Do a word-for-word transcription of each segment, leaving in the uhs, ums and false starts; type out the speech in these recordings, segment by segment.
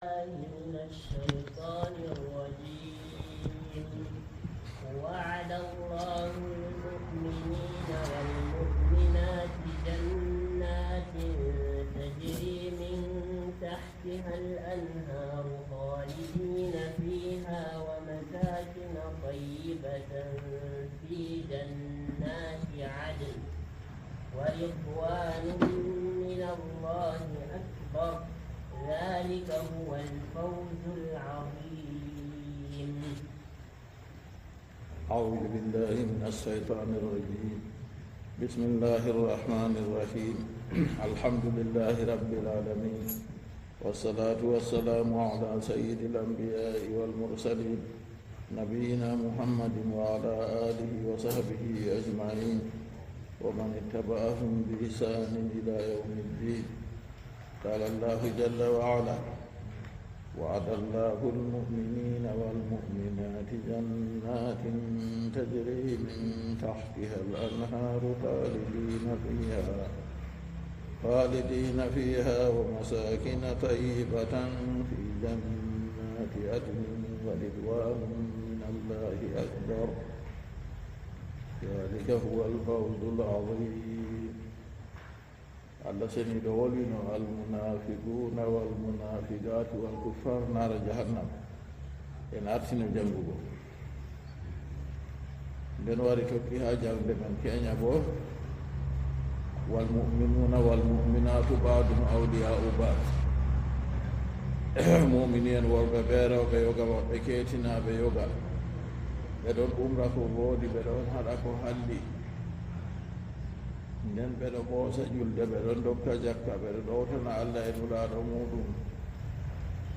من الشيطان الرجيم. وعد الله المؤمنين والمؤمنات جنات تجري من تحتها الأنهار خالدين فيها ومساكن طيبة في جنات عدن ورضوان من الله أكبر، ذلك هو الفوز العظيم. أعوذ بالله من الشيطان الرجيم. بسم الله الرحمن الرحيم. الحمد لله رب العالمين. والصلاة والسلام على سيد الأنبياء والمرسلين نبينا محمد وعلى آله وصحبه أجمعين ومن اتبعهم بإحسان إلى يوم الدين. قال الله جل وعلا: وعد الله المؤمنين والمؤمنات جنات تجري من تحتها الأنهار خالدين فيها، خالدين فيها ومساكن طيبة في جنات عدن ورضوان من الله أكبر، ذلك هو الفوز العظيم. Allah seniiɗo wolwino: المنافقون والمنافقات والكفار نار جهنم. En artino janngugo. Nden wari tokki haa jaŋde men keenya boo: والمؤمنون والمؤمنات بعضهم أولياء بعض. Muumini en worɓe bee rewɓe, yoga maɓɓe keetinaaɓe yoga. Ɓe ɗon umra ko vooɗi, ɓe ɗon haɗa ko halli. Nden ɓe ɗo ɓoosa julde, ɓe ɗon ndokka jakka, ɓe ɗo ɗowtana Allah e Nulaaɗo muuɗum.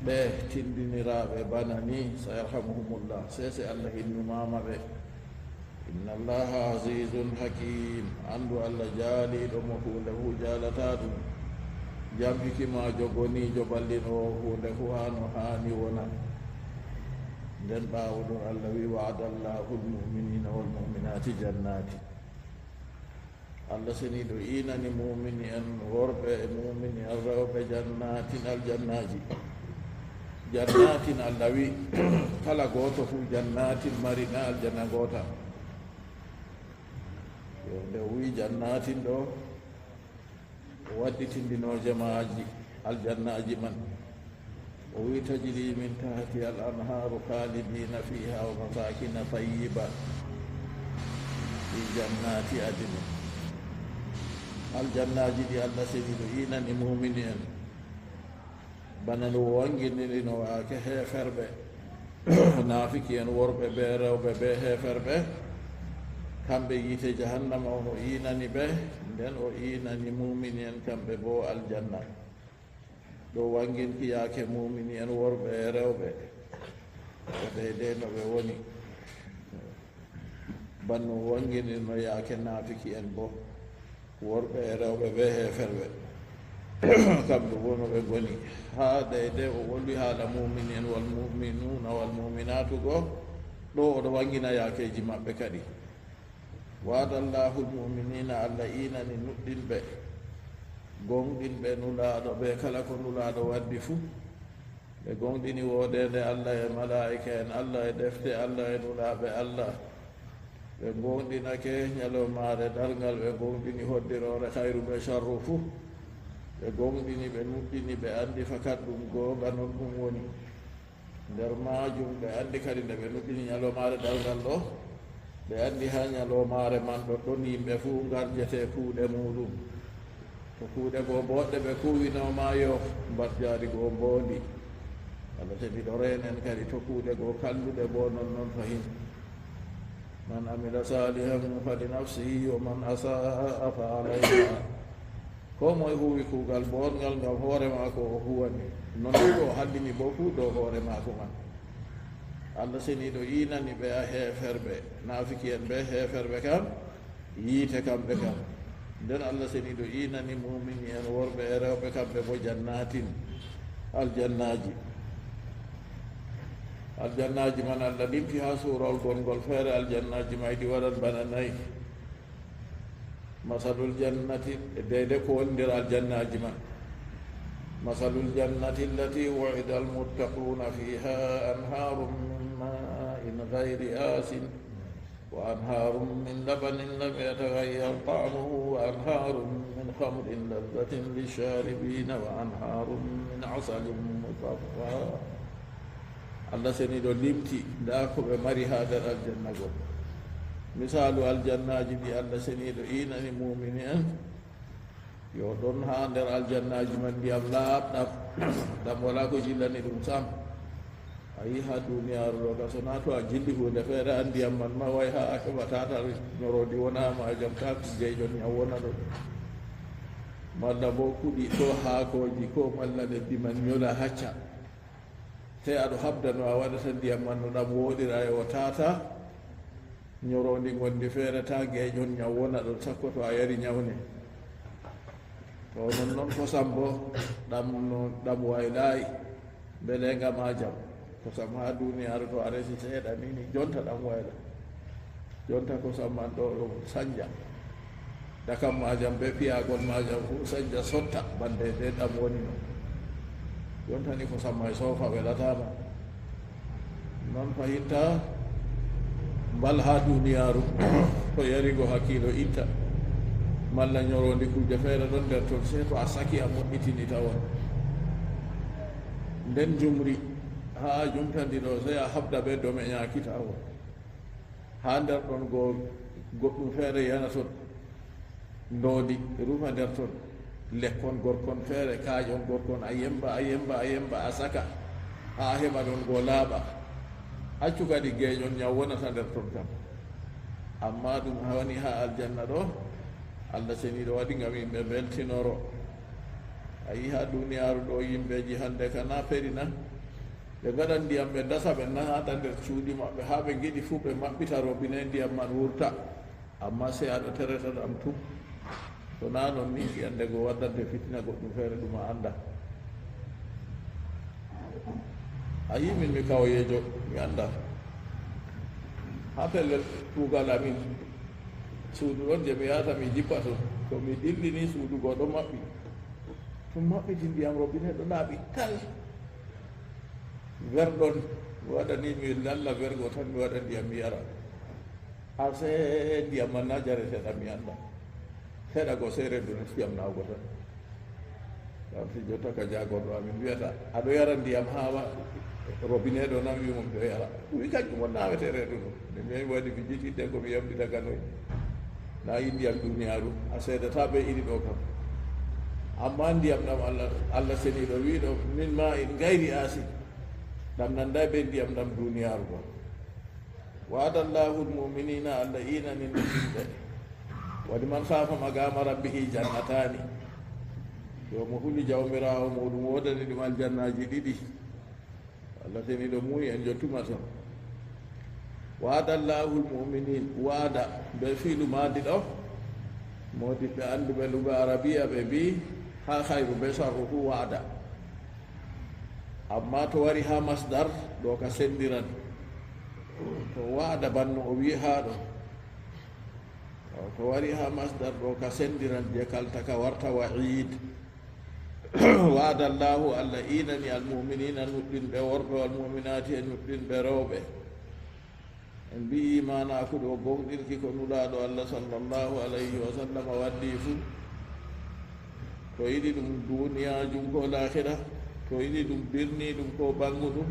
Ɓe tindiniraaɓe bana ni, سيرحمهم الله, sey se Allah hinnumaama ɓe. إن الله عزيز حكيم. Anndu Allah jaaliiɗo mo huunde fuu jaalataa ɗum. Jam hikimaajo goniijo ballinoowo huunde fuu haa no haani wona. Nden ɓaawo ɗum Allah wi'i: وعد الله المؤمنين والمؤمنات جنات. Allah seniiɗo iinani muumini en worɓe e muumini en rewɓe jannaatin aljannaaji. Jannaatin Allah wi'i, kala gooto fuu jannaatin mari na aljanna ngoota. Yo, nde o wi'i jannaatin ɗo, o waddi tindinooje maaji, aljannaaji man. O wi'i: تجري من تحتها الأنهار خالدين فيها ومساكن طيبة في جنات عدن. Aljannaaji ɗi Allah seniiɗo iinani muumini en, bana no o waŋginirino yaake heeferɓe, naafiki en worɓe bee rewɓe bee heeferɓe, kamɓe yiite jahannama on o iinani ɓe, nden o iinani muumini en kamɓe boo aljanna. Ɗo waŋginki yaake muumini en worɓe e rewɓe, ko deydey no ɓe woni. Bana o waŋginirno yaake naafiki en boo, worɓe e rewɓe bee heeferɓe. Kamɓe boo no ɓe ngoni. Haa deydey o wolwi haala muumini en, والمؤمنون والمؤمنات go, ɗo o ɗo waŋgina yaakeeji maɓɓe kadi. وعد الله المؤمنين, Allah iinani nuɗɗinɓe, gooŋɗinɓe Nulaaɗo, bee kala ko Nulaaɗo waddi fuu. Ɓe gooŋɗini woodeende Allah e malaa'ika en Allah e defte Allah e Nulaaɓe Allah. Ɓe gooŋɗinake nyalawmaare darŋgal, ɓe gooŋɗini hoddiroore, khayru bee sharru fuu. Ɓe gooŋɗini, ɓe nuɗɗini, ɓe anndi fakat ɗum goonga, non ɗum woni. Nder maajum ɓe anndi kadi nde ɓe nuɗɗini nyalawmaare darŋgal ɗo, ɓe anndi haa nyalawmaare man ɗon, ɗon yimɓe fuu ngarjete kuuɗe muuɗum. To kuuɗe go booɗɗe ɓe kuuwino ma, yo mbarjaari go mboondi. Allah seniiɗo reenen kadi to kuuɗe go kalluɗe boo non non fahin. من عمل صالحا فلنفسه ومن أساء فعليها. Koo moy huuwi kuugal booɗŋgal, ngam hoore maako o huuwani, non boo o hallini boo fuu dow hoore maako man. Allah seniiɗo iinani ɓe a heeferɓe, naafiki en ɓe heeferɓe kam, yiite kamɓe kam. Nden Allah seniiɗo iinani muumini en worɓe e rewɓe kamɓe boo jannaatin, aljannaaji. Aljannaaji man Allah limti haa suurawol gonŋgol feere, aljannaaji man ɗi waran bana nayi. مثل الجنة, deydey ko woni nder aljannaaji man. مثل الجنة التي وعد المتقون فيها أنهار من ماء غير آسن وأنهار من لبن لم يتغير طعمه وأنهار من خمر لذة للشاربين وأنهار من عسل مصفى. Allah seniiɗo limti ndaa ko ɓe mari haa nder aljanna goo. Misaalu aljannaaji ɗi Allah seniiɗo iinani muumini en, yo ɗon haa nder aljannaaji man ndiyam laaɓɗam, ɗam walaa ko jillani ɗum sam. A yi haa duniyaaru ɗo ka, so naa to a jilli huunde feere, a ndiyam man ma way haa a heɓa taatal ñoroondi wona maajam, taa geeƴon ñaw wona ɗon. Malla boo kuɗi, koo haakooji, koo malla lebbi man ñola hacca. Sey aɗo habda no a waɗata ndiyam man no ɗam wooɗira e o taata, ñoroondi ngondi feere, taa geeƴon ñaw wona ɗon, sakko to a yari ñawne. To non non kosam boo, ɗam no, ɗam waylaay, mbeleenga maajam. Kosam haa duniyaaru to a resi seeɗa ni, ni jonta ɗam wayla. Jonta kosam man ɗo, ɗo sanja. Dakam maajam bee piyaagol maajam fuu sanja sotta bannde nde ɗam woni non. Jonta ni kosam may soofa welataama. Non fahinta mbal haa duniyaaru, to yarigo hakkiilo itta. Malla ñoroondi kuuje feere ɗon nder ton, sey to a saki a moƴƴitini tawon. Nden jumri, haa a jumtandi ɗo, sey a habda bee dome ñaaki tawon. Haa nder ɗon go goɗɗum feere yana ton, ndoondi rufa nder ton, lekkon gorkon feere, kaaƴon gorkon, a yemba, a yemba, a yemba, a saka, haa a heɓa ɗon go laaɓa. Accu kadi geeƴon ñaw wonata nder ton kam. Ammaa ɗum woni haa aljanna ɗo, Allah seniiɗo waɗi ngam yimɓe mbeltinoro. A yi haa duniyaaru ɗo yimɓeeji hannde ka na peri na? Ɓe ngaɗan ndiyam, ɓe ndasa, ɓe naata nder cuuɗi maɓɓe, haa ɓe ngiɗi fuu ɓe maɓɓita robine, ndiyam man wurta. Ammaa sey aɗo tereta ɗam tum. To naa non ni, fiyannde go waddante fitina goɗɗum feere ɗum a anndaa. A yi min mi kawoyeejo, mi anndaa. Haa pellel kuugal amin, suudu ɗon je mi yahata mi jippa ton. To mi dilli ni, suudu go ɗon maɓɓi. Ɗum maɓɓiti ndiyam robine ɗo laaɓi tal. Verɗon mi waɗa ni, mi lalla vergo tan, mi waɗa ndiyam mi yara. Asee ndiyam man na jareteeɗam mi anndaa. Seeɗa go sey reedu na ndiyam naawugo tan. Ngam si jotta ka jaagorɗo amin wiyata, "Aɗo yara ndiyam haa wa-, robine ɗo na?" Mi wi'i mo, "Mi ɗo yara." O wi'i, "Kanjum on naawete reedu ɗum." Min mi waɗi mi jiti debbo mi yamɗita ka noy. Na yi ndiyam duniyaaru, a seedataa bee iri ɗo kam. Ammaa ndiyam ɗam Allah, Allah seniiɗo wi'i ɗo, "Min maa'in gayri aasin." Ɗam nandaay bee ndiyam ɗam duniyaaru ɗo. Wa'ada Allahu al-mu'minina, Allah iinani yimɓe. Wa liman khafa maqama rabbihi jannatani. Yo mo huli Jawmiraawo muuɗum, woodani ɗum aljannaaji ɗiɗi. Allah seniiɗo muuyi en jottuma ton. Wa'ada Allahu al-mu'minin, wa'ada bee fiilu maadi ɗo. Moodiɓɓe annduɓe luga arabiya ɓe mbi'i, haa khayru bee sharru fuu wa'ada. Ammaa to wari haa masdar, ɗo ka senndiran. To wa'ada banno o wi'i haa ɗo. To wari haa masdar ɗo ka senndiran, je kalta ka warta wa'iid. Wa'ada Allahu, Allah iinani al-mu'minina nuɗɗinɓe worɓe, wal mu'minaati e nuɗɗinɓe rewɓe. En mbi'i maanaaku ɗo gooŋɗinki ko Nulaaɗo Allah sallallahu alayhi wa sallam waddi fuu. To yiɗi ɗum duuniyaajum ko laakhira, to yiɗi ɗum birniiɗum ko ɓannguɗum,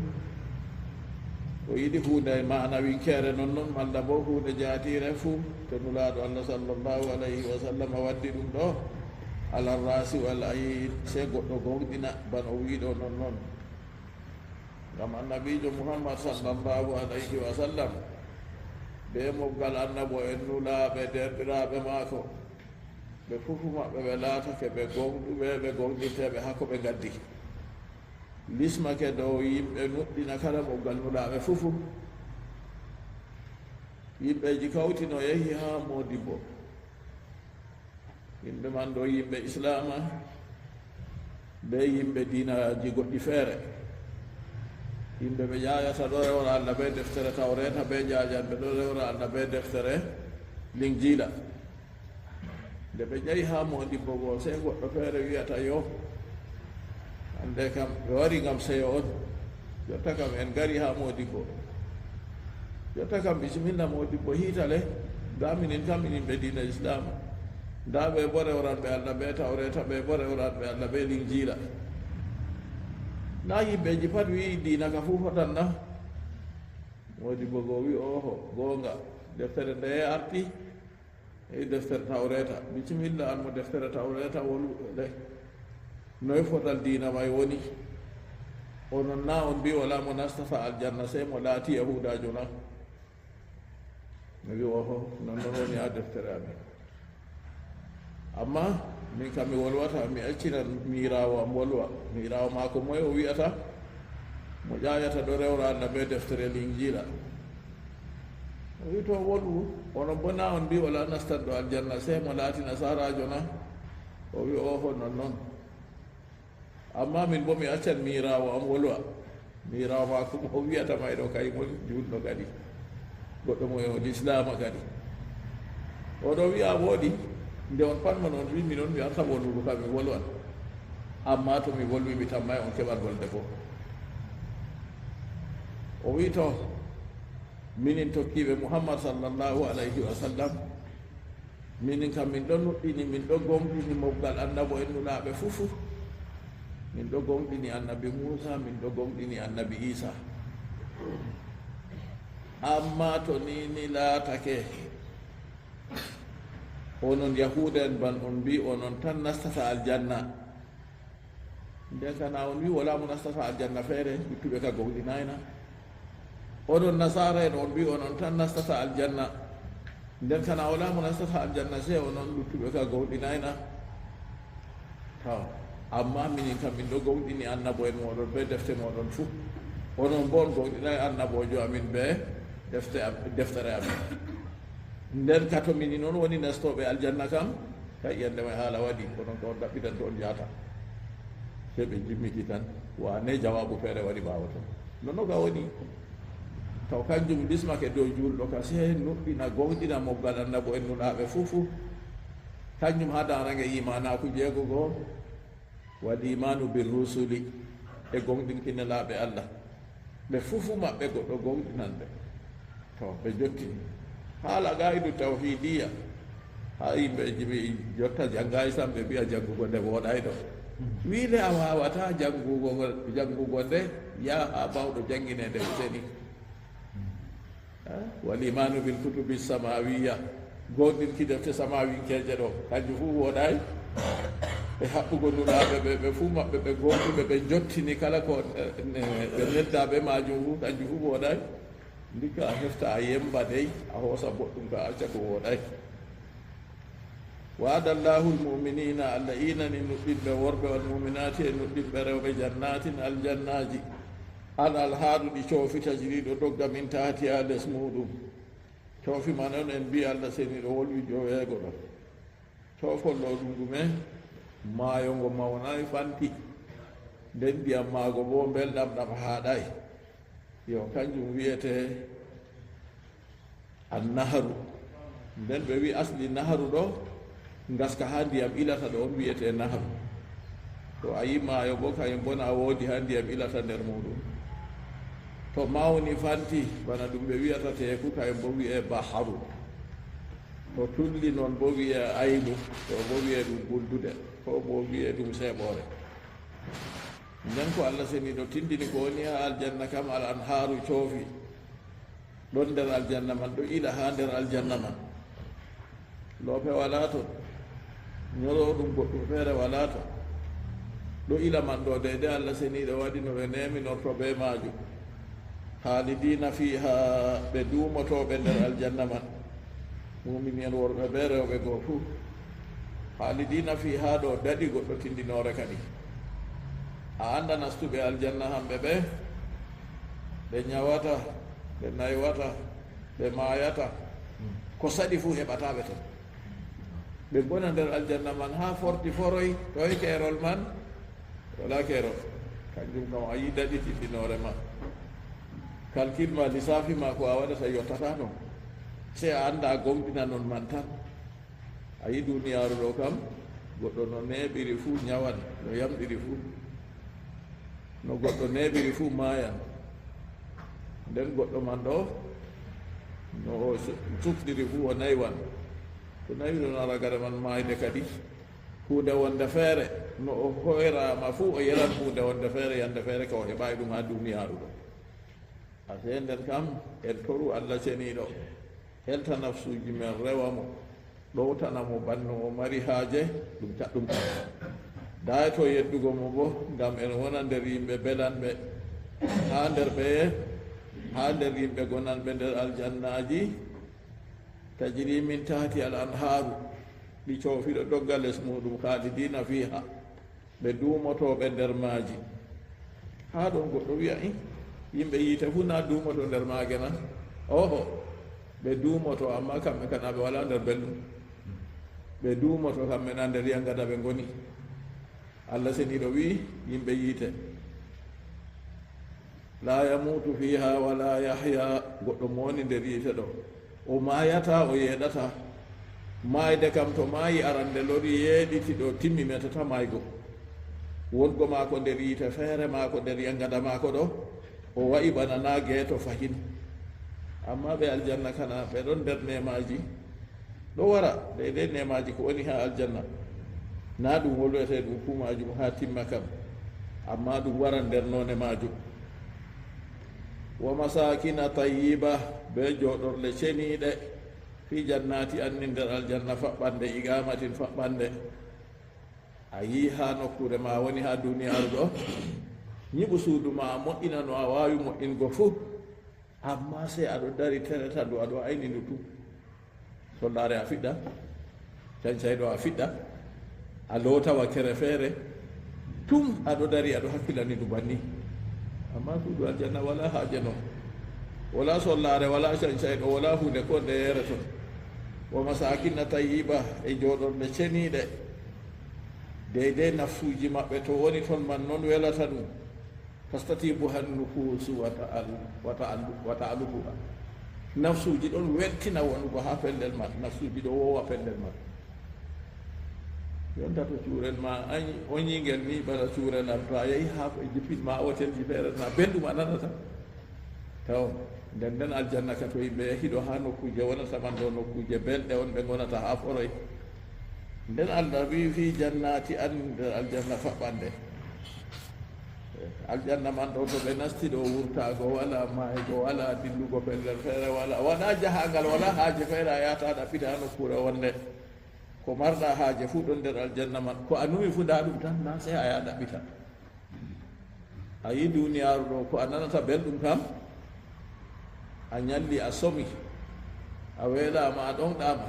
to yiɗi huunde maanawinkeere non non, malla boo huunde jaatiire fuu, to Nulaaɗo Allah sallallahu alayhi wa sallam waddi ɗum ɗo, ala ra'si wal ayn, sey goɗɗo gooŋɗina bana o wi'i ɗo non non. Ngam Annabiijo Muhammad sallallahu alayhi wa sallam, bee mobgal annabo en nulaaɓe, deerɗiraaɓe maako, ɓe fuu maɓɓe ɓe laatake ɓe gooŋɗuɓe, ɓe gooŋɗinteeɓe haa ko ɓe ngaddi. Lismake dow yimɓe nuɗɗina kala mobgal nulaaɓe fuu. Yimɓeeji kawti no yehi haa moodibbo. Yimɓe man ɗo yimɓe Islaama bee yimɓe diinaaji goɗɗi feere. Yimɓe ɓe jaayata ɗo rewra Allah bee deftere Tawreeta, bee jaajanɓe ɗo rewra Allah bee deftere Linjiila. Nde ɓe njahi haa moodibbo go, sey goɗɗo feere wi'ata, "Yo, Hannde kam ɓe wari ngam seyo on. Jotta kam en ngari haa moodibbo. Jotta kam bisimilla moodibbo hiitale. Ndaa minin kam minin ɓe diina Islaama. Ndaa ɓe bo rewranɓe Allah bee Tawreeta, ɓe bo rewranɓe Allah bee Linjiila. Naa yimɓeeji pat wi'i diina ka fuu fotan na? Moodibbo go wi'i, ooho, goonga, deftere ndeye arti? Ey deftere Tawreeta. Bisimilla, an mo deftere Tawreeta wolu le. Noy fotal diina may woni? Onon na on mbi wala mo nastata aljanna sey mo laati Yahuudaajo na? Mi wi, ooho, non non woni haa deftere amin. Amma min kam mi wolwata, mi accinan miiraawo am wolwa. Miiraawo maako moye o wi'ata? Mo ƴaayata ɗo rewra Allah bee deftere Linjiila. O wi, to wolwu, onon bo na on mbi wala nastanɗo aljanna sey mo laati nasaaraajo na? O wi, ooho, non non. Amma min bo mi accan miiraawo am wolwa. Miiraawo maako mo o wi'ata may ɗo kay mo juulɗo kadi. Goɗɗo mo e lislaama kadi. O ɗo wi'a wooɗi, nde on pat mon on wi minon mi arta wolwugo kam mi wolwan. Amma to mi wolwi mi tammay on keɓa golde bo. O wi to minin tokkiiɓe Muhammad sallallahu alayhi wa sallam, minin kam min ɗo nuɗɗini, min ɗo gomɗini mobgal annabo en nulaaɓe fuu fuu. Min ɗo gomɗini annabi Muusa, min ɗo gomɗini annabi Iisa. Amma to ni ni laatake, onon Yahuuda en ban on mbi onon tan nastata aljanna. Nden kana on wi wala mo nastata aljanna feere, luttuɓe ka gomɗinayna. Onon nasaara en on mbi onon tan nastata aljanna. Nden kana wala mo nastata aljanna sey onon luttuɓe ka gomɗinayna. To, amma minin kam min ɗo gomɗini annabo en mooɗon bee defte mooɗon fuu. Onon bo on gomɗinay annaboojo amin bee defte am-, deftere amin. Nden ka to minin on woni nastooɓe aljanna kam, ka iyande may haala waɗi, onon ka on ɗaɓɓitan to on jahata. Sey ɓe jimmiti tan, wane jawaabu feere wari ɓaawo ton. Nono ka woni. Taw kanjum lismake dow juulɗo ka sey nuɗɗina gomɗina mobgal annabo en nulaaɓe fuu fuu. Kanjum haa darange iimaanaaku jeego go. Wal imaanu bir rusuli, e gomɗinki nelaaɓe Allah. Ɓe fuu fuu maɓɓe goɗɗo gomɗinan ɓe. To, ɓe jottini. Haala qaa'idu tawhiidiyya. Haa yimɓe jibi jotta janngaay sam, ɓe mbi'a janngugo nde wooɗaay ɗo. Wi le a waawataa janngugo, janngugo nde, yaha haa baawɗo janngine nde useni. Eh, wal imaanu bil kutubi samawiyya. Gomɗinki defte samawinkeeje ɗo, kanjum fuu wooɗaay. E haɓɓugo nulaaɓe ɓe, ɓe fuu maɓɓe ɓe gomɗuɓe, ɓe njottini kala ko, eh, ne-, ɓe nelda bee maajum fuu, kanjum fuu wooɗaay. Ndikka a hefta, a yemba dey, a hoosa boɗɗum ka acca ko wooɗaay. Wa'ada Allahu al-mu'minina, Allah iinani nuɗɗinɓe worɓe, wal mu'minati, e nuɗɗinɓe rewɓe, jannatin, aljannaaji, al-anhaaru ɗi coofi, tajri ɗo dogga, min tahtiha les muuɗum. Coofi man on en mbi Allah seniiɗo wolwi joweego ɗo. Coofol ɗo ɗum ɗume? Maayo ngo mawnaay fanti, nden ndiyam maago boo mbelɗam ɗam haaɗaay. Yo, kanjum wi'etee Annaharu. Nden ɓe wi asli naharu ɗo, ngaska haa ndiyam ilata ɗo on wi'etee naharu. To a yi maayo boo, kañum boo na woodi haa ndiyam ilata nder muuɗum. To mawni fanti, bana ɗum ɓe wi'ata teeku, kañum boo wi'ee baharu. To tulli non boo wi'ee aynu, to boo wi'ee ɗum guldude, ko boo wi'ee ɗum seeɓoore. Nden ko Allah seniiɗo tindini ko woni haa aljanna kam, al anhaaru coofi. Ɗon nder aljanna man, ɗo ila haa nder aljanna man. Loope walaa ton, ñolooɗum goɗɗum feere walaa ton. Ɗo ila man ɗo, deydey Allah seniiɗo waɗi no ɓe neeminorto bee maajum. Khaalidiina fiihaa, ɓe duumotooɓe nder aljanna man. Muumini en worɓe bee rewɓe goo fuu. Khaalidiina fiihaa ɗo daɗi goɗɗo tindinoore kadi. A annda nastuɓe aljanna hamɓe ɓe, ɓe ñawata, ɓe naywata, ɓe maayata. Ko saɗi fuu heɓataa ɓe ton. Ɓe ngona nder aljanna man haa forti foroy, toy keerol man? Walaa keerol. Kanjum kam a yi daɗi tindinoore ma. Kalkil ma, lisaafi ma ko a waɗata yottataa ton. Sey a annda a gomɗina non man tan. A yi duniyaaru ɗo kam, goɗɗo no neeɓiri fuu ñawan, no yamɗiri fuu. No goɗɗo neeɓiri fuu maayan. Nden goɗɗo man ɗo, no o su-, sukɗiri fuu o naywan. To naywi ɗon ara gada man maayde kadi, huunde wonde feere, no o hoyraama fuu o yelan huunde wonde feere, yande feere ka o heɓaayi ɗum haa duuniyaaru ɗo. A sey nden kam, en toru Allah Ceniiɗo, helta nafsuuji men, rewa mo, ɗowtana mo banno o mari haaje, ɗum ta-, ɗum tan. Daayto yeddugo mo boo, ngam en wona nder yimɓe belanɓe, haa nder ɓeye, haa nder yimɓe gonanɓe nder aljannaaji, tajri min tahti al anhaaru, ɗi coofi ɗo dogga les muuɗum, khaalidiina fiiha, ɓe duumotooɓe nder maaji. Haa ɗon goɗɗo wi'a, "Ih, yimɓe yiite fuu na duumoto nder maage na?" Ooho, ɓe duumoto, ammaa kamɓe kana ɓe walaa nder belɗum. Ɓe duumoto, kamɓe na nder yangada ɓe ngoni. Allah Seniiɗo wi'i, yimɓe yiite, "Laa yamuutu fiiha wa laa yahya," goɗɗo mo woni nder yiite ɗo, o maayataa, o yeeɗataa. Maayde kam, to maayi arande lori yeeɗiti ɗo, timmi, metata maaygo. Wongo maako nder yiite feere, maako nder yangada maako ɗo, o wa'i bana naa geeto fahin. Ammaa ɓe aljanna kana, ɓe ɗon nder neemaaji. Ɗo wara deydey neemaaji ko woni haa aljanna. Naa ɗum wolwetee ɗum fuu maajum haa timma kam, ammaa ɗum waran nder noone maajum. "Wa masaakina tayyiba," bee jooɗorɗe ceniiɗe, "fii jannaati annin," nder aljanna faɓɓannde, "iqaamatin," faɓɓannde. A yi'i haa nokkuure ma woni haa duuniyaaru ɗo, nyiɓu suudu ma, a mo'ina no a waawi mo'ingo fuu. Ammaa sey a ɗo dari tereta ndu, a ɗo ayni ndu tum. Sollaare a fiɗɗa, cancayɗo a fiɗɗa, a loota wakkere feere, tum a ɗo dari a ɗo hakkilani ndu banni. Ammaa suudu aljanna walaa haaje non. Walaa sollaare, walaa cancayɗo, walaa huunde ko ndeyeere ton. "Wa masaakina tayyiba," e jooɗorɗe ceniiɗe. Deydey nafsuuji maɓɓe to woni ton man non welata ɗum. Tastatibuha nufuusu wa ta'al-, wa ta'al-, wa ta'alufuha. Nafsuuji ɗon weltina wonugo haa pellel man, nafsuuji ɗo woowa pellel man. Yonta to cuurel ma an, o nyiingel ni bana cuurel am, to a yahi haa e jippin ma otelji feere na belɗum a nanata. Taw, nden nden aljanna ka to yimɓe yahi ɗo haa nokkuuje wonata man ɗo, nokkuuje belɗe on ɓe ngonata haa foroy. Nden Allah wi fii jannaati an nder aljanna faɓɓannde. Aljanna man ɗo to ɓe nasti ɗo wurtaago walaa, maaygo walaa, dillugo pellel feere walaa, walaa jahaangal, walaa haaje feere a yahata a ɗaɓɓita haa nokkuure wonnde. Ko marɗa haaje fuu ɗon nder aljanna man. Ko a numi fuu ndaa ɗum tan, na sey a yaha ɗaɓɓita. A yi duuniyaaru ɗo, ko a nanata belɗum kam, a nyalli, a somi, a weelaama, a ɗonɗaama,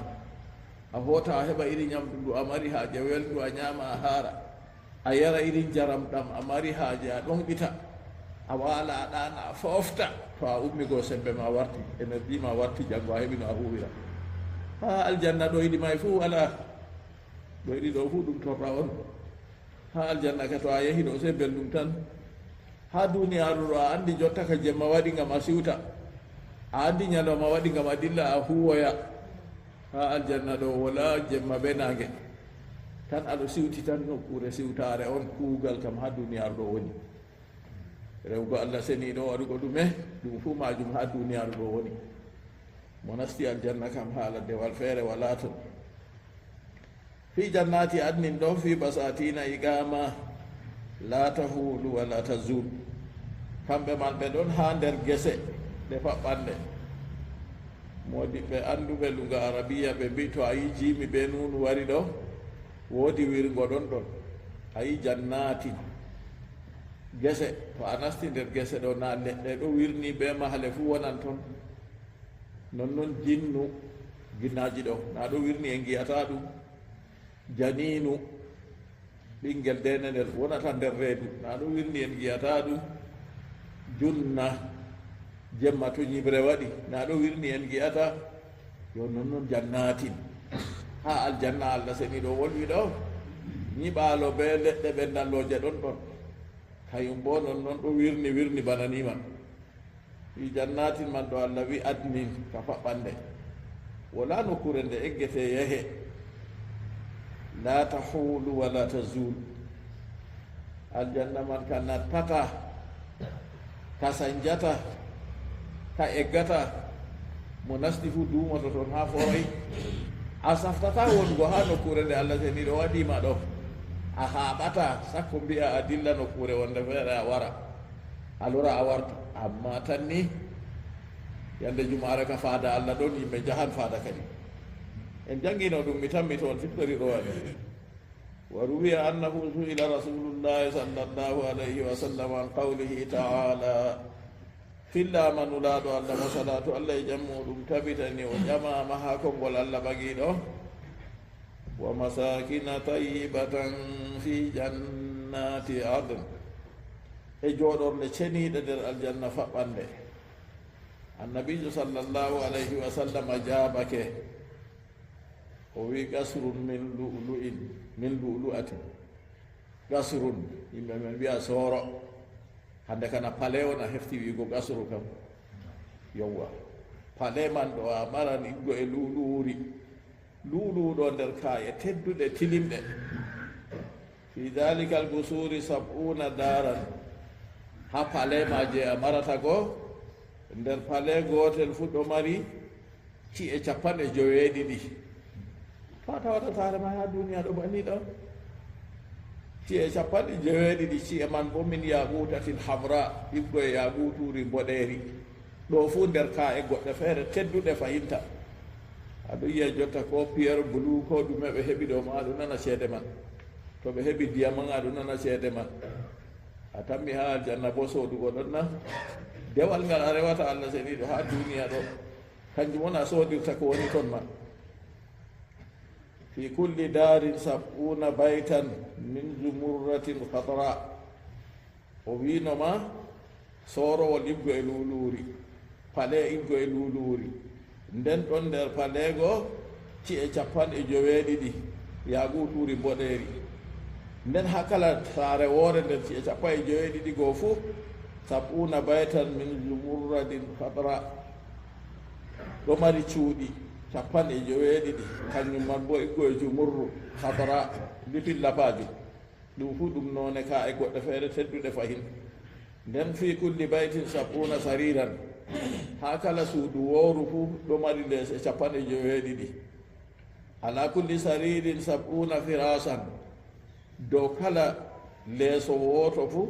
a hoota, a heɓa iri nyamdu ndu a mari haaje, welndu, a nyaama, a haara, a yara iri njaram ɗam a mari haaje, a ɗonɗita, a waala, a ɗaana, a foofta. To a ummi go, semmbe ma warti, énergie ma warti, janngo a heɓi no a huuwira. Haa aljanna ɗo yiɗi may fuu walaa. Ɗo yiɗi ɗo fuu ɗum torra on. Haa aljanna ka to a yahi ɗo sey belɗum tan. Haa duuniyaaru ɗo a anndi jotta ka jemma waɗi ngam a siwta. A anndi nyalawma waɗi ngam a dilla a huuwoya. Haa aljanna ɗo walaa jemma bee naange. Tan a ɗo siwti tan nokkuure siwtaare on, kuugal kam haa duuniyaaru ɗo woni. Rewugo Allah seniiɗo waɗugo ɗume, ɗum fuu maajum haa duuniyaaru ɗo woni. Mo nasti aljanna kam haala dewal feere walaa ton. Fii jannaati adnin ɗon fii basaatiina iqaama, laa tahuulu wa laa tazuul. Kamɓe man ɓe ɗon haa nder gese ɗe faɓɓannde. Moodiɓɓe annduɓe luga arabiya ɓe mbi'i to a yi jiimi bee nuunu wari ɗo, woodi wirngo ɗon ɗon. A yi jannaatin. Gese, to a nasti nder gese ɗo, na leɗɗe ɗo wirni bee mahale fuu wonan ton. Nonnon jinnu, ginnaaji ɗo, na ɗo wirni en ngi'ataa ɗum. Janiinu, ɓinngel deenenel wonata nder reedu, na ɗo wirni en ngi'ataa ɗum. Junna, jemma to nyiɓre waɗi, na ɗo wirni en ngi'ataa. Yo nonnon jannaatin. Haa aljanna Allah seniiɗo wolwi ɗo, nyiɓaalo bee leɗɗe ɓendallooje ɗon ɗon. Kayum boo nonnon ɗo wirni wirni bana ni man. Fii jannaatin man ɗo Allah wi adnin ka faɓɓannde. Walaa nokkuure nde eggetee yahe. Laa tahuulu wa laa tazuul. Aljanna man ka nattata, ka sanjata, ka eggata. Mo nasti fu duumoto ton haa foroy. A saftata wongo haa nokkuure nde Allah seniiɗo waɗi ma ɗo. A haaɓata sakko mbi'a a dilla nokkuure wonde feere a wara. A lora a warta. Amma tan ni, yande jumaare ka faada Allah ɗon, yimɓe njahan faada kadi. En janngino ɗum, mi tammi to on fiɗɗori ɗo waɗi. وروي أنه سئل رسول الله صلى الله عليه وسلم عن قوله تعالى: Fillaama Nulaaɗo Allah mo salaatu Allah e jam muuɗum tabitani, o ƴamaama haa konngol Allah ɓagiiɗo: ومساكن طيبة في جنات عدن. E jooɗorle ceniiɗe nder aljanna faɓɓande. Annabiijo sallallahu alayhi wa sallam jaabake, o wi: قصر من لؤلؤ، من لؤلؤة. Qasrun, yimɓe men mbi'a sooro. Hannde kana palais on a hefti wi'ugo qasru kam. Yowwa. Palais man ɗo a maran iggo e luuluuri. Luuluuɗo nder kaa'e tedduɗe, tilimɗe. في ذلك القصور سبعون دارا. Haa palais ma je a marata go, nder palais gootel fu ɗo mari ci'e cappanɗe joweeɗiɗi. To a tawata saare ma haa duniya ɗo banni ɗo. Ci'e cappanɗe joweeɗiɗi, ci'e man bo من ياقوتة حمراء, iggo e yaaquutuuri mboɗeeri. Ɗo fuu nder kaa'e goɗɗe feere tedduɗe fahinta. A ɗo yi'a jotta ko pierre bleue ko ɗume ɓe heɓi ɗo ma, a ɗo nana ceede man. To ɓe heɓi diamant, a ɗo nana ceede man. A tammi haa aljanna bo soodugo ɗon na? Dewal ngal a rewata Allah seniiɗo haa duniya ɗo, kanjum on a soodirta ko woni ton man. في كل دار سبعون بيتا من زمرة خضراء. O wi'no ma, soorowol iggo e luuluuri, palais iggo e luuluuri. Nden ɗon nder palais go ci'e cappanɗe joweeɗiɗi, yaaquutuuri mboɗeeri. Nden haa kala saare woore nder ci'e cappanɗe joweeɗiɗi go fuu, سبعون بيتا من زمرد خضراء. Ɗo mari cuuɗi cappanɗe joweeɗiɗi, kanjum man bo iggo e jumurru, hadra, lipin lapaaju. Ɗum fuu ɗum noone kaa'e goɗɗe feere tedduɗe fahin. Nden في كل بيت سبعون سريرا. Haa kala suudu wooru fuu ɗo mari leese cappanɗe joweeɗiɗi. على كل سرير سبعون فراشا. Dow kala leeso wooto fuu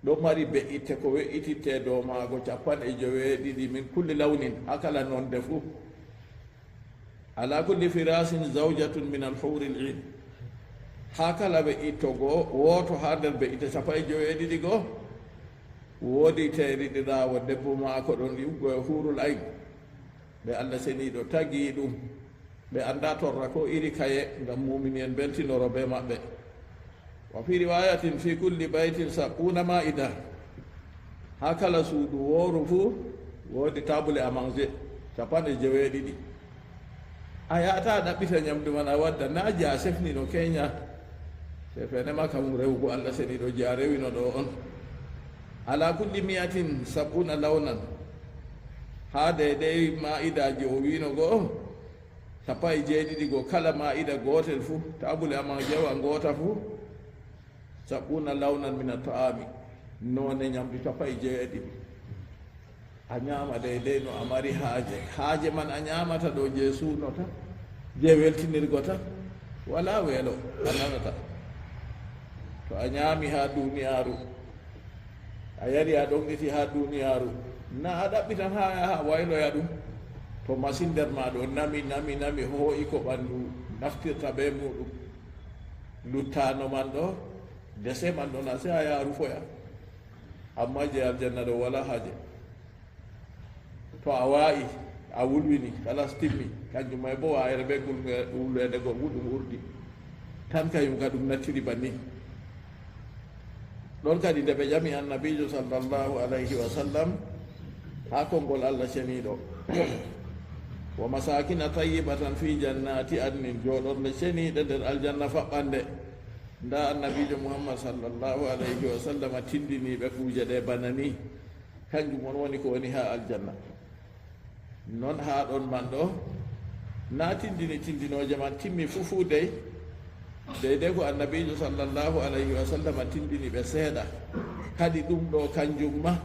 ɗo mari be'itte ko we'ititte dow maago cappanɗe joweeɗiɗi من كل لون, haa kala nonde fuu. على كل فراش زوجة من الحور العين. Haa kala be'itto go wooto haa nder be'itte cappanɗe joweeɗiɗi go, woodi teeriɗiraawo debbo maako ɗon, iggo e huurul ayn. Ɓe Allah seniiɗo tagi ɗum. Ɓe anndaa torra ko iri kaye, ngam muumini en mbeltinoro bee maɓɓe. وفي رواية في كل بيت سبعون مائدة. Haa kala suudu wooru fuu woodi table à manger cappanɗe joweeɗiɗi. A yahata a ɗaɓɓita nyamdu man a wadda, na je a sefni no keenya. Sefene ma kam rewugo Allah seniiɗo je a rewino ɗo on. على كل مائدة سبعون لونا. Haa deydey maa'idaaji o wi'no go, cappanɗe jeeɗiɗi go, kala maa'ida gootel fuu, table à manger wa ngoota fuu, سبعون لونا من الطعام, noone nyamdu cappanɗe jeeɗiɗi. A nyaama deydey no a mari haaje. Haaje man a nyaamata ɗo je suunota, je weltinirgo tan, walaa weelo a nanata. To a nyaami haa duniyaaru, a yari a ɗonɗiti haa duniyaaru, na a ɗaɓɓitan haa a yaha a wayloya ɗum. To masin nder ma ɗo nami, nami, nami, hoo'i ko ɓandu naftirta bee muuɗum. Luttaano man ɗo, dese man ɗo, na sey a yaha rufoya. Amma je aljanna ɗo walaa haaje. To a waa'i, a wulwini, kalas, timmi. Kanjum may bo wa'ayre bee gulwe-, wulweende go ɗum urdi. Tan kayum ka ɗum nattiri banni. Ɗon kadi nde ɓe ƴami Annabiijo sallallahu alayhi wa sallam haa konngol Allah ceniiɗo, "Wa masakina tayyibatan fi jannati adnin," jooɗorle ceniiɗe nder aljanna faɓɓande. Ndaa Annabiijo Muhammad sallallahu alayhi wa sallam tindini ɓe kuuje ɗe bana ni. Kanjum on woni ko woni haa aljanna. Non haa ɗon man ɗo, na tindini tindinooje man timmi fuu fuu dey. Deydey ko Annabiijo sallallahu alayhi wa sallam tinndini ɓe seeɗa. Kadi ɗum ɗo kanjum ma,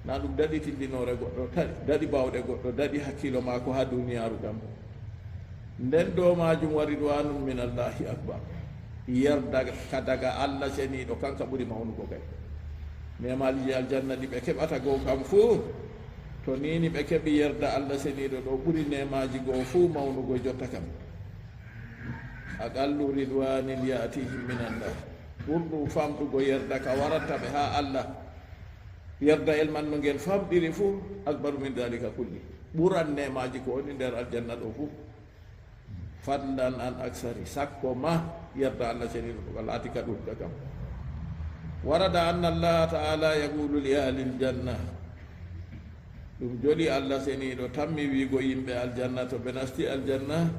na ɗum daɗi tinndinoore goɗɗo, ta-, daɗi baawɗe goɗɗo, daɗi hakkiilo maako haa duniyaaru kam. Nden dow maajum wa ridwaanun min Allaahi akbar. Yerda ka daga Allah Ceniiɗo, kanka ɓuri mawnugo kay. Neemaalji aljanna ɗi ɓe keɓata goo kam fuu, to nii ni ɓe keɓi yerda Allah Ceniiɗo ɗo, ɓuri neemaaji goo fuu mawnugo jotta kam. Aqallu ridwanin ya'tihim min Allah. Ɓurɗum famɗugo yerda ka warata ɓe haa Allah. Yerdayel man no ngel famɗiri fuu, akbaru min dalika kulli. Ɓuran neemaaji ko woni nder aljanna ɗo fuu. Fadlan an aksari, sakko ma yerda Allah Ceniiɗo ɗo ka laati ka ɗuuɗka kam. Warada anna Allah ta'ala yaqulu li ahlil janna. Ɗum joli Allah Ceniiɗo tammi wiigo yimɓe aljanna to ɓe nasti aljanna,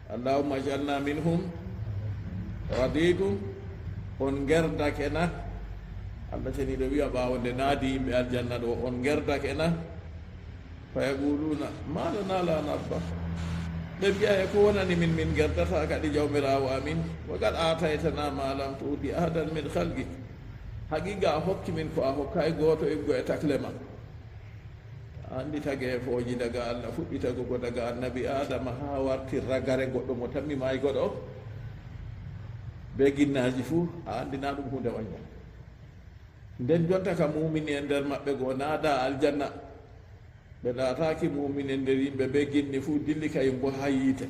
Allahumma ij'alna minhum, raditum, on ngerdake na? Allah Ceniiɗo wi'a ɓaawo nde naadi yimɓe aljanna ɗo, on ngerdake na? Fa yaquluna ma lana la narda. Ɓe mbi'a e ko wonani min, min ngerdata kadi Jawmiraawo amin? Wa qad aataytana ma lam tu'ti ahadan min khalqik. Haqiiqa a hokki min ko a hokkaay gooto iggo e takle ma. A anndi tageefooji daga Allah, fuɗɗitago ko daga annabi Aadama haa warti ragare goɗɗo mo tammi maaygo ɗo, bee ginnaaji fuu, a anndi na ɗum huunde wanya. Nden jonta ka muumini en nder maɓɓe go naada aljanna, ɓe laataaki muumini en nder yimɓe bee ginni fuu, dilli kayum boo haa yiite.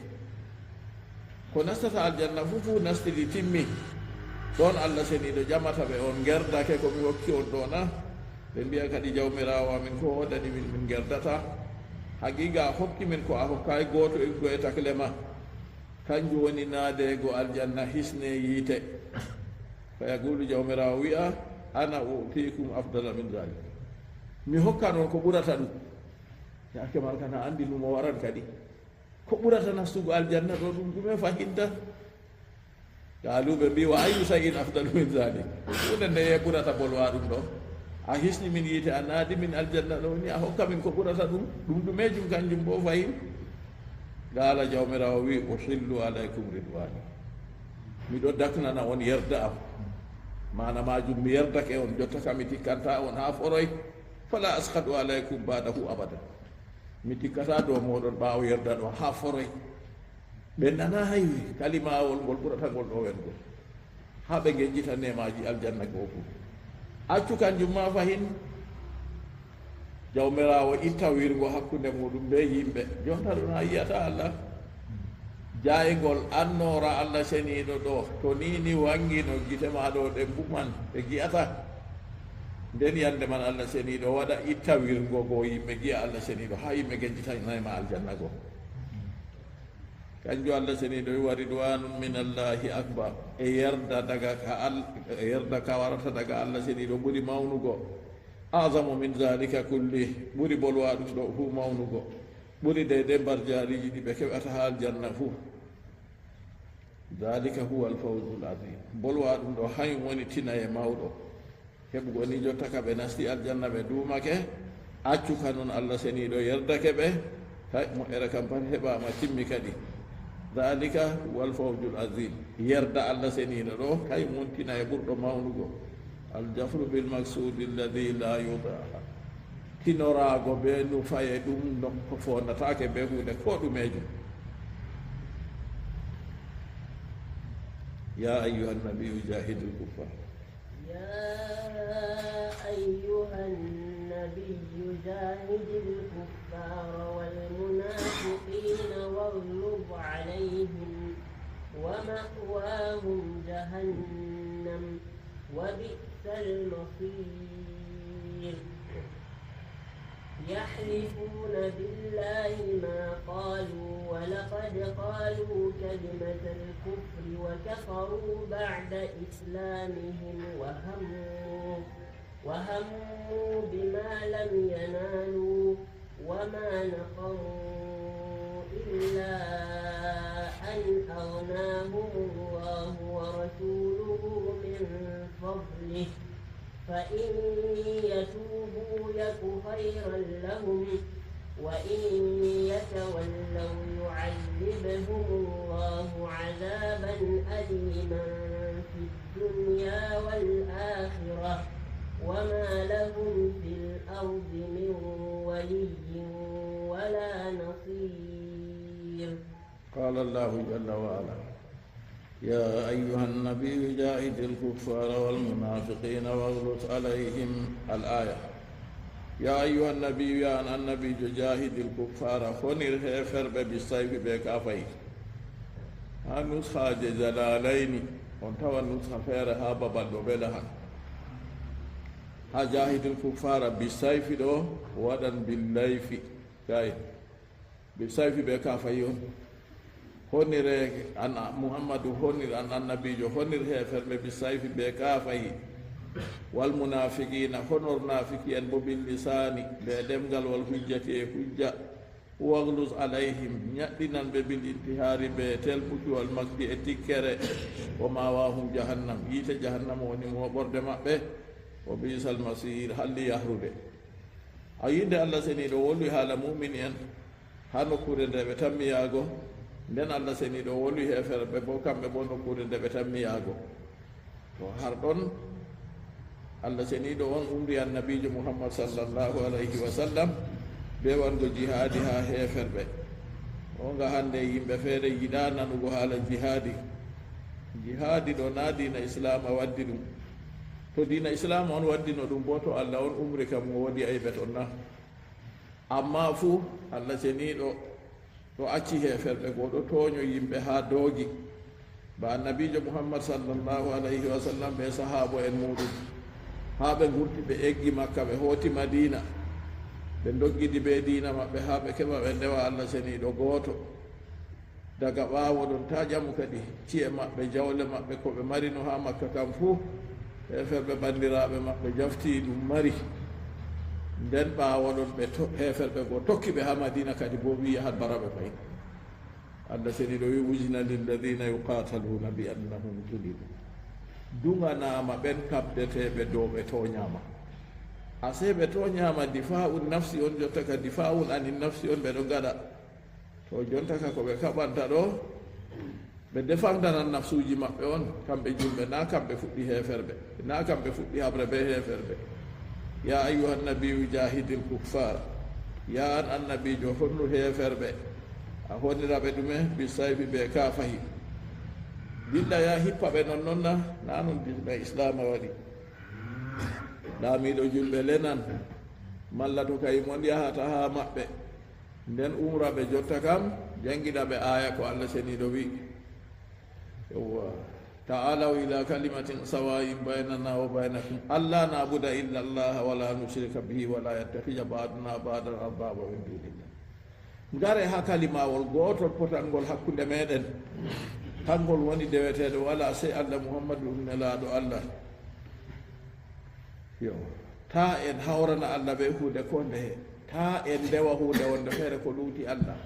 Ko nastata aljanna fuu, fuu nastidi timmi. Ɗon Allah Ceniiɗo ƴamata ɓe, on ngerdake ko mi hokki on ɗo na? Ɓe mbi'a kadi, Jawmiraawo amin, ko o waɗani min, min ngerdata? Haqiiqa a hokki min ko a hokkaay gooto iggo e takle ma. Kanjum woni naadeego aljanna, hisne yiite. Fa yaqulu, Jawmiraawo wi'a, ana u'tikum afdala min zalik. Mi hokkan on ko ɓurata ɗum. Yaake man kana anndi lumo waran kadi. Ko ɓurata nastugo aljanna ɗo, ɗum ɗume fahinta? Qaalu, ɓe mbi, wa ayyu shay'in afdalu min zalik? Huunde ndeye ɓurata bolwa ɗum ɗo? A hisni min yiite, a naadi min aljanna ɗo ni, a hokka min ko ɓurata ɗum? Ɗum ɗumejum kanjum boo fahin? Qaala, Jawmiraawo wi, uhillu alaykum ridwani. Miɗo daknana on yerda am. Maana maajum, mi yerdake on, jotta kam mi tikkanta on haa foroy. Fala askhatu alaykum ba'dahu abada. Mi tikkataa dow mooɗon ɓaawo yerda ɗo haa foroy. Ɓe nanaay kalimaawol ngol ɓurata ngol ɗo welgo, haa ɓe ngenjita neemaaji aljanna goo fuu. Accu kanjum maa fahin, Jawmiraawo itta wirgo hakkunde muuɗum bee yimɓe. Jonta ɗum a yi'ataa Allah. Jayngol annoora Allah Ceniiɗo ɗo, to nii ni waŋgino gite ma ɗo ɗe mbuman, ɓe ngi'ataa. Nden yannde man Allah Ceniiɗo waɗa itta wirgo go yimɓe ngi'a Allah Ceniiɗo haa yimɓe ngenjitanaay ma aljanna go. Kanjum Allah Ceniiɗo wi, wa ridwanun min Allahi akbar. E yerda daga ka Al-, e yerda ka warata daga Allah Ceniiɗo ɓuri mawnugo. A'zamu min zalika kulli, ɓuri bolwa ɗum ɗo fuu mawnugo. Ɓuri deydey mbarjaariiji ɗi ɓe keɓata haa aljanna fuu. Zalika huwa al-fawzul azim. Bolwa ɗum ɗo, hayum woni tinaye mawɗo. Heɓugo ni jotta ka ɓe nasti aljanna ɓe duumake, accu ka non Allah Ceniiɗo yerdake ɓe, hay moƴƴere kam pat heɓaama, timmi kadi. Zalika huwa al-fawzul azim. Yerda Allah Ceniiɗo ɗo, hayum woni tinaye ɓurɗo mawnugo. Al-jafru bil maqsudi alladhi la yuda. Tinoraago bee nufaye ɗum no ko foondataake bee huunde koo ɗumeejum. Ya ayyuhan nabiyyu jahidil kuffar. يا أيها النبي جاهد الكفار والمنافقين واغلظ عليهم ومأواهم جهنم وبئس المصير. يحلفون بالله ما قالوا ولقد قالوا كلمة الكفر وكفروا بعد إسلامهم وهموا، وهموا بما لم ينالوا وما نقموا إلا أن أغناهم الله ورسوله من فضله، فإن يتوبوا يك خيرا لهم، وإن يتولوا يعذبهم الله الله عذابا أليما في الدنيا والآخرة وما لهم في الأرض من ولي ولا نصير. قال الله جل وعلا: يا أيها النبي جاهد الكفار والمنافقين واغلظ عليهم. الآية. يا أيها النبي، يا أن النبي، جاهد الكفار، honir heeferɓe بالسيف be kaafahi. Haa nushaaje Jalaalayni, on tawa nusha feere haa babal ɗo ɓe lahan. Haa جاهد الكفار بالسيف ɗo, waɗan بالليف. Kay. بالسيف be kaafahi on. Honire an Muhammadu, honir an annabiijo, honir heeferɓe بالسيف be kaafahi. والمنافقين, honor naafiki en bo باللسان, be ɗemngal والحجة e hujja. واغلظ عليهم, ñaɗɗinan ɓe بالانتحار be telɓuki والمقت e tikkere. ومأواهم جهنم, yiite jahannama woni mooɓorde maɓɓe. وبئس المصير, halli yahrude. A yiɗde Allah seniiɗo woluy haala muumini en haa nokkuure nde ɓe tammi yaago, nden Allah seniiɗo woluy heeferɓe bo kamɓe bo nokkuure nde ɓe tammi yaago. To har ɗon, Allah seniiɗo on umri annabiijo Muhammad sallallahu alayhi wa sallam be waɗgo jihaadi haa heeferɓe. Goonga hannde yimɓe feere yiɗaa nanugo haala jihaadi. Jihaadi ɗo naa diina Islaama waddi ɗum. To diina Islaama on waddino ɗum bo, to Allah on umri kam, mo woodi aybe ton na? Ammaa fuu, Allah seniiɗo ɗo acci heeferɓe goo, ɗo tooño yimɓe haa doogi. Ba annabiijo Muhammad sallallahu alayhi wa sallam be sahaabo en muuɗum, haa ɓe ngurti, ɓe eggi Makka, ɓe hooti Madiina, ɓe ndoggidi be diina maɓɓe haa ɓe keɓa ɓe ndewa Allah seniiɗo gooto. Daga ɓaawo ɗon, taa ƴamu kadi ci'e maɓɓe, jawle maɓɓe, ko ɓe marino haa Makka kam fuu, heeferɓe banndiraaɓe maɓɓe jafti ɗum mari. Nden ɓaawo ɗon ɓe to-, heeferɓe goo tokki ɓe haa Madiina kadi boo, wi'i yahat bara ɓe fahin. Allah seniiɗo wi'i: أذن للذين يقاتلون بأنهم ظلموا. Duŋanaama ɓen kaɓdeteeɓe dow ɓe tooñaama. Asee ɓe tooñaama, difaa'un nafsi on, jotta ka difaa'un anin nafsi on ɓe ɗon ngaɗa. To jonta ka ko ɓe kaɓanta ɗo, ɓe defantanan nafsuuji maɓɓe on, kamɓe julɓe, naa kamɓe fuɗɗi heeferɓe, naa kamɓe fuɗɗi haɓre bee heeferɓe. يا أيها النبي جاهد الكفار. Yaa an annabiijo, honnu heeferɓe, a honira ɓe ɗume? بالسيف, bee kaafahi. Dilla yaa hippa ɓe non non na? Naa non diina Islaama waɗi. Laamiiɗo julɓe lenan, malla to kay mon yahata haa maɓɓe. Nden umra ɓe jotta kam, janngina ɓe aaya ko Allah seniiɗo wi'i. Yawwa. تعالوا إلى كلمة سواء بيننا وبينكم ألا نعبد إلا الله ولا نشرك به ولا يتخذ بعضنا بعضا أربابا من دون الله. Ngare haa kalimawol gootol potangol hakkunde meɗen. Kangol woni deweteeɗo, walaa sey Allah, Muhammadu ɗum nelaaɗo Allah. Yo, taa en hawrana Allah bee huunde koo ndeye. Taa en ndewa huunde wonde feere ko luuti Allah.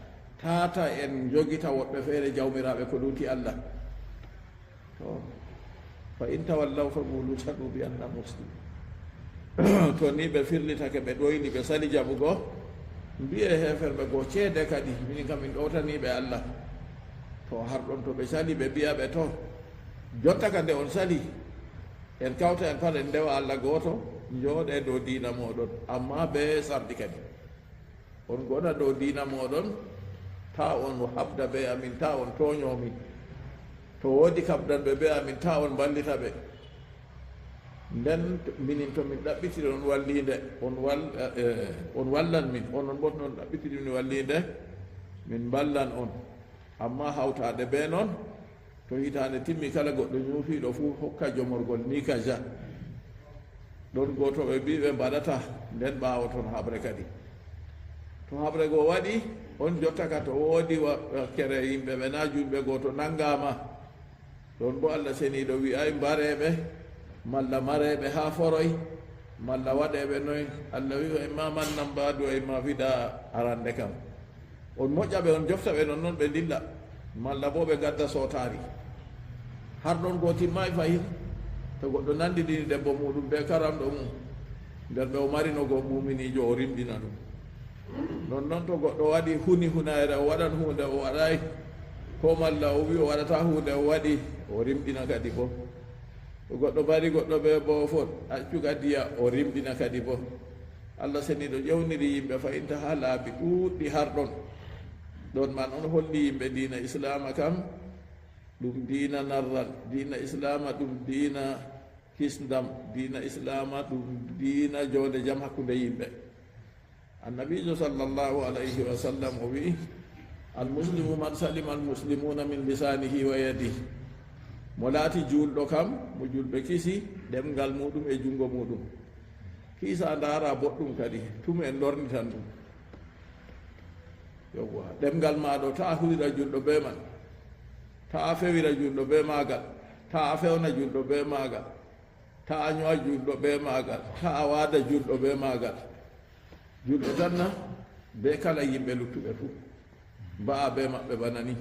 Taa, taa en njogita woɗɓe feere jawmiraaɓe ko luuti Allah. To, فإن تولوا فقولوا اشهدوا بأننا مسلمون. To ni ɓe firlitake, ɓe ɗoyli, ɓe sali jaɓugo, mbi'e heeferɓe goo, ceede kadi, minin kam min ɗowtaniiɓe Allah. To har ɗon, to ɓe sali, ɓe mbi'a ɓe, to, jotta ka nde on sali, en kawta en pat en ndewa Allah gooto, njooɗe dow diina mooɗon, ammaa bee sarɗi kadi. On ngona dow diina mooɗon, taa on haɓda bee amin, taa on tooño min. To woodi kaɓdanɓe bee amin, taa on mballita ɓe. Nden to, minin to min ɗaɓɓitiri on walliinde, on wal-, eh, on wallan min, onon boo to on ɗaɓɓitiri min walliinde, min mballan on. Ammaa hawtaade bee non, to hitaande timmi, kala goɗɗo nyuufiiɗo fuu hokka jomorgol ni kaja. Ɗon gooto ɓe mbi'i ɓe mbaɗata, nden ɓaawo ton haɓre kadi. To haɓre goo waɗi, on jotta ka to woodi wa-, wakkere yimɓe ɓe naa juulɓe goo to nanngaama. Ɗon boo Allah seniiɗo wi'aay mbareeɓe, malla mareeɓe haa foroy, malla waɗeeɓe noy. Allah wi'i: وإما منا بعد وإما فداء. Arande kam, on moƴƴa ɓe, on jofta ɓe, non non ɓe ndilla, malla boo ɓe ngadda sootaari. Har ɗon goo timmaay fahin. To goɗɗo nanndidini debbo muuɗum bee karamɗo mum, nder ɓe o marino goo muuminiijo, o rimɗina ɗum. Non non to goɗɗo waɗi, huni hunayre, o waɗan huunde o waɗaay, Ko malla o wi o waɗata huunde, o waɗi, o rimɗina kadi bo. To goɗɗo mbari goɗɗo bee boofol, accu kadiya, o rimɗina kadi bo. Allah seniiɗo ƴewniri yimɓe fayinta haa laabi ɗuuɗɗi har ɗon. Ɗon man on holli yimɓe diina Islaama kam, ɗum diina narral. Diina Islaama ɗum diina kisndam. Diina Islaama ɗum diina joonde jam hakkunde yimɓe. Annabiijo sallallahu alayhi wa sallam o wi'i, "Almuslimu man salima almuslimuna min lisanihi wa yadihi." Mo laati juulɗo kam, mo juulɓe kisi ɗemngal muuɗum e junngo muuɗum. Kiisa ndaara boɗɗum kadi, tuma en lornitan ɗum. Yowwa, ɗemngal maa ɗo, taa huɗira juulɗo bee man. Taa fewira juulɗo bee maagal. Taa fewna juulɗo bee maagal. Taa ño'a juulɗo bee maagal. Taa waada juulɗo bee maagal. Juulɗo tan na, bee kala yimɓe luttuɓe fuu. Mba'a bee maɓɓe bana ni.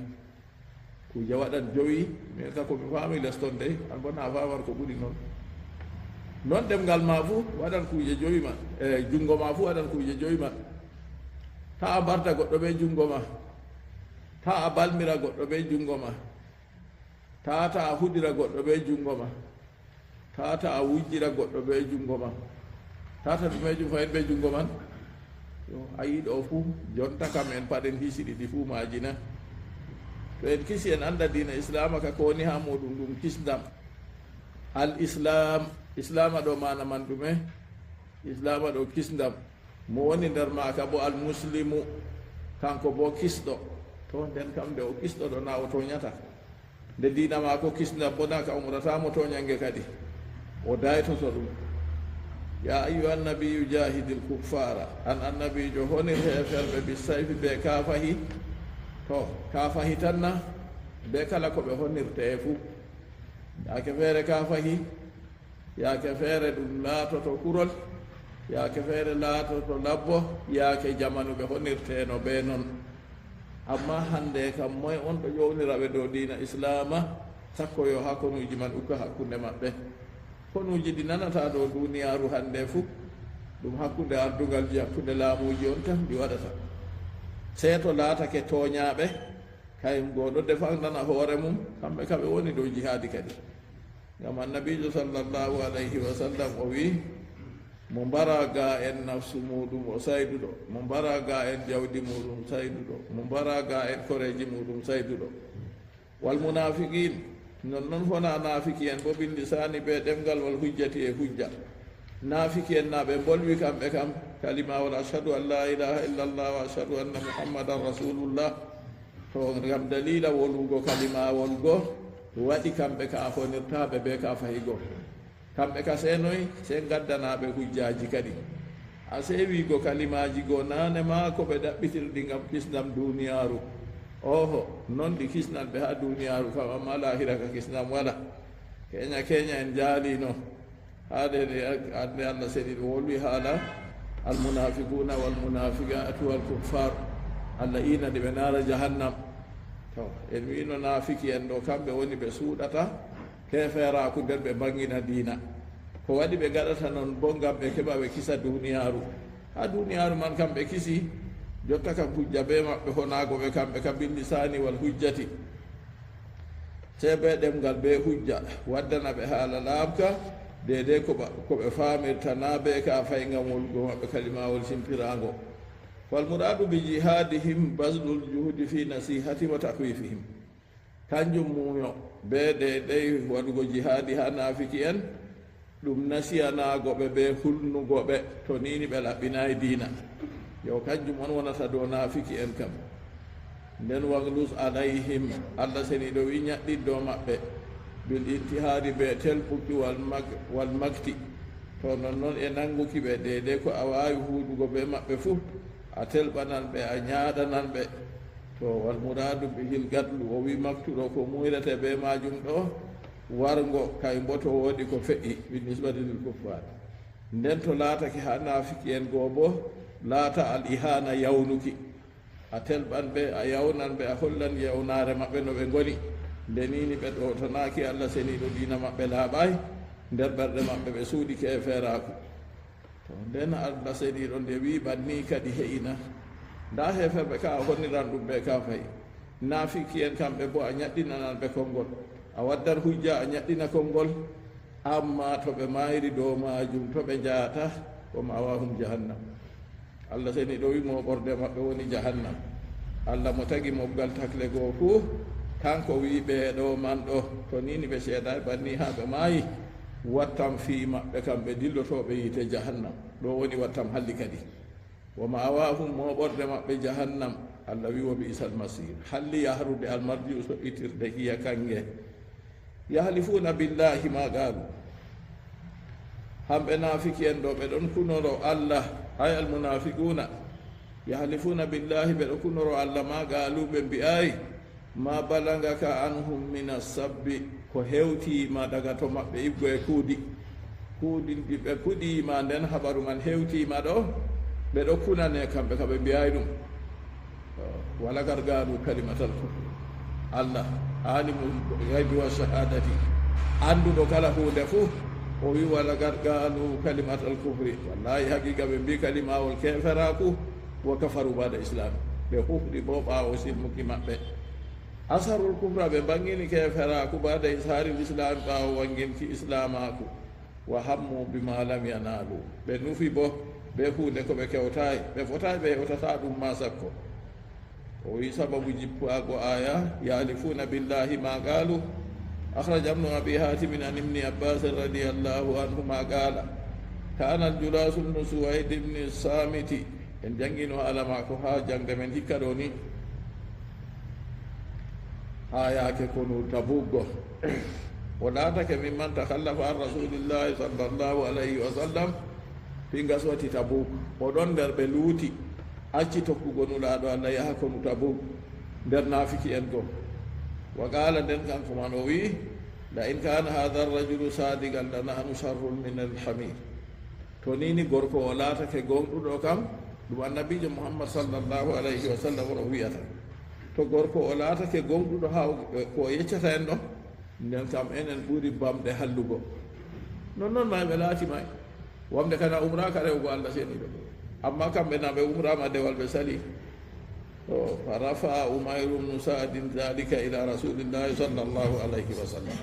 Kuuje waɗan jowi, min ka ko mi faami les ton dey, an bo na a faamar ko ɓuri non. Non ɗemngal ma fuu waɗan kuuje jowi man, e junngo ma fuu waɗan kuuje jowi man. Taa a mbarda goɗɗo bee junngo ma. Taa a balmira goɗɗo bee junngo ma. Taa, taa a huɗira goɗɗo bee junngo ma. Taa, taa a wujjira goɗɗo bee junngo ma. Taa, taa ɗumeejum fayin bee junngo man. Yo, a yiɗo fuu, jonta kam en paɗen hisi ɗiɗi fuu maaji na. To en kisi en annda diina Islaama ka ko woni haa muuɗum ɗum kisndam. Al Islaam, Islaama ɗo maana man ɗume? Islaama ɗo kisndam. Mo woni nder maaka bo Almuslimu, kanko bo kisɗo. To nden kam nde o kisɗo ɗo na o tooñata. Nde diina maako kisndam bo na ka umrata mo tooñange kadi. O daytoto ɗum. Ya ayyuhan nabiyyu jahidil kuffaara. An annabiijo honir heeferɓe bi sayfi be kaafahi. To, kaafahi tan na, be kala ko ɓe honirte e fuu. Yaake feere kaafahi, yaake feere ɗum laatoto kurol, yaake feere laatoto labbo, yaake jamanu ɓe honirteeno bee non. Ammaa hannde kam, moy on ɗo ƴownira ɓe dow diina Islaama, sakko yo haa konuuji man ukka hakkunde maɓɓe? Konuuji ɗi nanata dow duniyaaru hannde fuu, ɗum hakkunde ardugalji, hakkunde laamuuji on tan ɗi waɗata. Sey to laatake tooñaaɓe, kayum go ɗo defandana hoore mum, kamɓe kam ɓe woni dow jihaadi kadi. Ngam Annabiijo sallallahu alayhi wa sallam o wi'i, "Mo mbara ga en nafsu muuɗum o sayduɗo, mo mbara ga en jawdi muuɗum sayduɗo, mo mbara ga en koreeji muuɗum sayduɗo." Wal munaafiqiin, non non hona naafiki en bo bil lisaani bee ɗemngal wal hujjati e hujja. Naafiki en na ɓe mbolwi kamɓe kam kalimawol ashhadu an laa ilaaha illa Allah wa ashhadu anna Muhammadan Rasuulullah. To ngam daliila wolwugo kalimawol go waɗi kamɓe ka honirtaaɓe bee kaafahi go. Kamɓe ka sey noy? Sey ngaddanaaɓe hujjaaji kadi. A sey wi'go kalimaaji go naane maa ko ɓe ɗaɓɓitirɗi ngam kisndam duniyaaru. Ooho, non ɗi kisnan ɓe haa duniyaaru kam, ammaa laahira ka kisndam walaa. Keenya, keenya en jaalino. Haa de, de, de Allah seniiɗo wolwi haala almunaafiquuna wal munaafiqaatu wal kuffaar. Allah iinani ɓe naara jahannam. To, en wi'no naafiki en ɗo, kamɓe woni ɓe suuɗata keefeeraaku nder ɓe mbaŋgina diina. Ko waɗi ɓe ngaɗata non bo? Ngam ɓe keɓa ɓe kisa duniyaaru. Haa duniyaaru man kam ɓe kisi, jotta kam hujja bee maɓɓe honaago ɓe kamɓe kam bil lisaani wal hujjati. Sey bee ɗemngal bee hujja, waddana ɓe haala laaɓka, deydey ko ɓa-, ko ɓe faamirta naa bee ka fay ngam wolugo maɓɓe kalimawol simpiraango. Wal muraadu bi jihaadihim bazlul juhdi fi nasihati wa takhwifihim. Kanjum muuyo bee deydey waɗugo jihaadi haa naafiki en, ɗum nasiyanaago ɓe bee hulnugo ɓe, to niini ɓe laɓɓinaay diina. Yo kanjum on wonata dow naafiki en kam. Nden waglus alayhim, Allah seniiɗo wi'i, nyaɗɗin dow maɓɓe, bil intihaari bee telɓuki wal mag-, wal makti. To nonnon e nanguki ɓe, deydey ko a waawi huudugo bee maɓɓe fuu, a telɓanan ɓe, a nyaaɗanan ɓe. To, wal muraadu bihil gadlu, o wi'i maktuɗo ko muyrete bee maajum ɗo, warngo, kay mbo to woodi ko fe'i, bi nisbati lil kuffaar. Nden to laatake haa naafiki en goo boo, laata al ihaana yawnuki. A telɓan ɓe, a yawnan ɓe, a hollan yawnaare maɓɓe no ɓe ngoni. Nde niini ɓe ɗowtanaaki Allah seniiɗo, diina maɓɓe laaɓaay, nder ɓerɗe maɓɓe ɓe suuɗi keefeeraaku. To, nden Allah seniiɗo nde wi'i banni kadi he'ina. Ndaa heeferɓe ka a honniran ɗum bee kaafahi. Naafiki en kamɓe boo, a ñaɗɗinanan ɓe konngol. A waddan hujja, a ñaɗɗina konngol. Ammaa to ɓe maayri dow maajum, to ɓe njaata, wa ma'waahum jahannam. Allah seniiɗo wi'i mooɓorde maɓɓe woni jahannam. Allah mo tagi mobgal takle goo fuu, kanko wi'i ɓee ɗo man ɗo, to nii ni ɓe ceedaay banni haa ɓe maayi, wattam fii maɓɓe kamɓe dillotooɓe yiite jahannam. Ɗo woni wattam halli kadi. Wa ma'waahum, mooɓorde maɓɓe jahannam. Allah wi'i, wa bi'sal masiir. Halli yahrude almarji'u so itirde hiya kannge. Yahlifuuna billaahi maa qaalu. Hamɓe naafiki en ɗo, ɓe ɗon kunoro Allah, ay almunaafiquuna. Yahlifuuna billaahi, ɓe ɗo kunoro Allah, maa qaalu, ɓe mbi'aay, maa balagaka anhum mina sabbi, ko hewtiima daga to maɓɓe iggo e kuudi. Kuudi ndi ɓe kuudiima nden, habaru man hewtiima ɗo, ɓe ɗo kunane kamɓe ka ɓe mbi'aay ɗum. Wa laqad qaalu kalimatal kufri. Allah, alimul ghaybi wa shahadati, annduɗo kala huunde fuu, o wi'i, wa laqad qaalu kalimatal kufri. Wallaahi, haqiiqa ɓe mbi'i kalimawol keeferaaku, wa kafaru ba'da islaam. Ɓe hufni boo ɓaawo silmuki maɓɓe. Asarul kufra, ɓe mbaŋgini keeferaaku, ba'da izhaaril islaam, ɓaawo waŋginki islaamaaku. Wa hammu bimaa lam yanaalu. Ɓe nufi boo bee huunde ko ɓe kewtaay. Ɓe fotaay ɓe hewtata ɗum maa sakko. O wi'i sababu jippaago aaya, yahlifuuna billaahi maa qaalu. Akhraja ibnu Abi Haatimin an ibni Abbaasin radiyallaahu anhumaa qaala, kaana al-Julaasu ibnu Suwayd ibni Saamiti. En janngino haala maako haa jaŋde men hikka ɗo ni. Haa yaake konu Tabuuk go. O laatake mimman takhallafa an Rasuulillaahi sallallaahu alayhi wa sallam fii ghazwati Tabuuk. O ɗon nder ɓe luuti, acci tokkugo Nulaaɗo Allah yaha konu Tabuuk nder naafiki en go. Wa qaala, nden kanko man o wi'i, la in kaana haadha ar-rajulu saadiqan la nahnu sharrun min al-hamiir. To nii ni gorko o laatake gooŋɗuɗo kam, ɗum Annabiijo Muhammad sallallaahu alayhi wa sallam on o wi'ata. To gorko o laatake gooŋɗuɗo haa o, ko o yeccata en ɗo, nden kam enen ɓuri bamɗe hallugo. Non non may ɓe laati may. Wamnde kana umraaka rewugo Allah seniiɗo. Ammaa kamɓe na ɓe umraama dewal ɓe sali. To, fa rafa'a Umayru ibnu Sa'din dhaalika ilaa Rasuulillaahi sallallaahu alayhi wa sallam.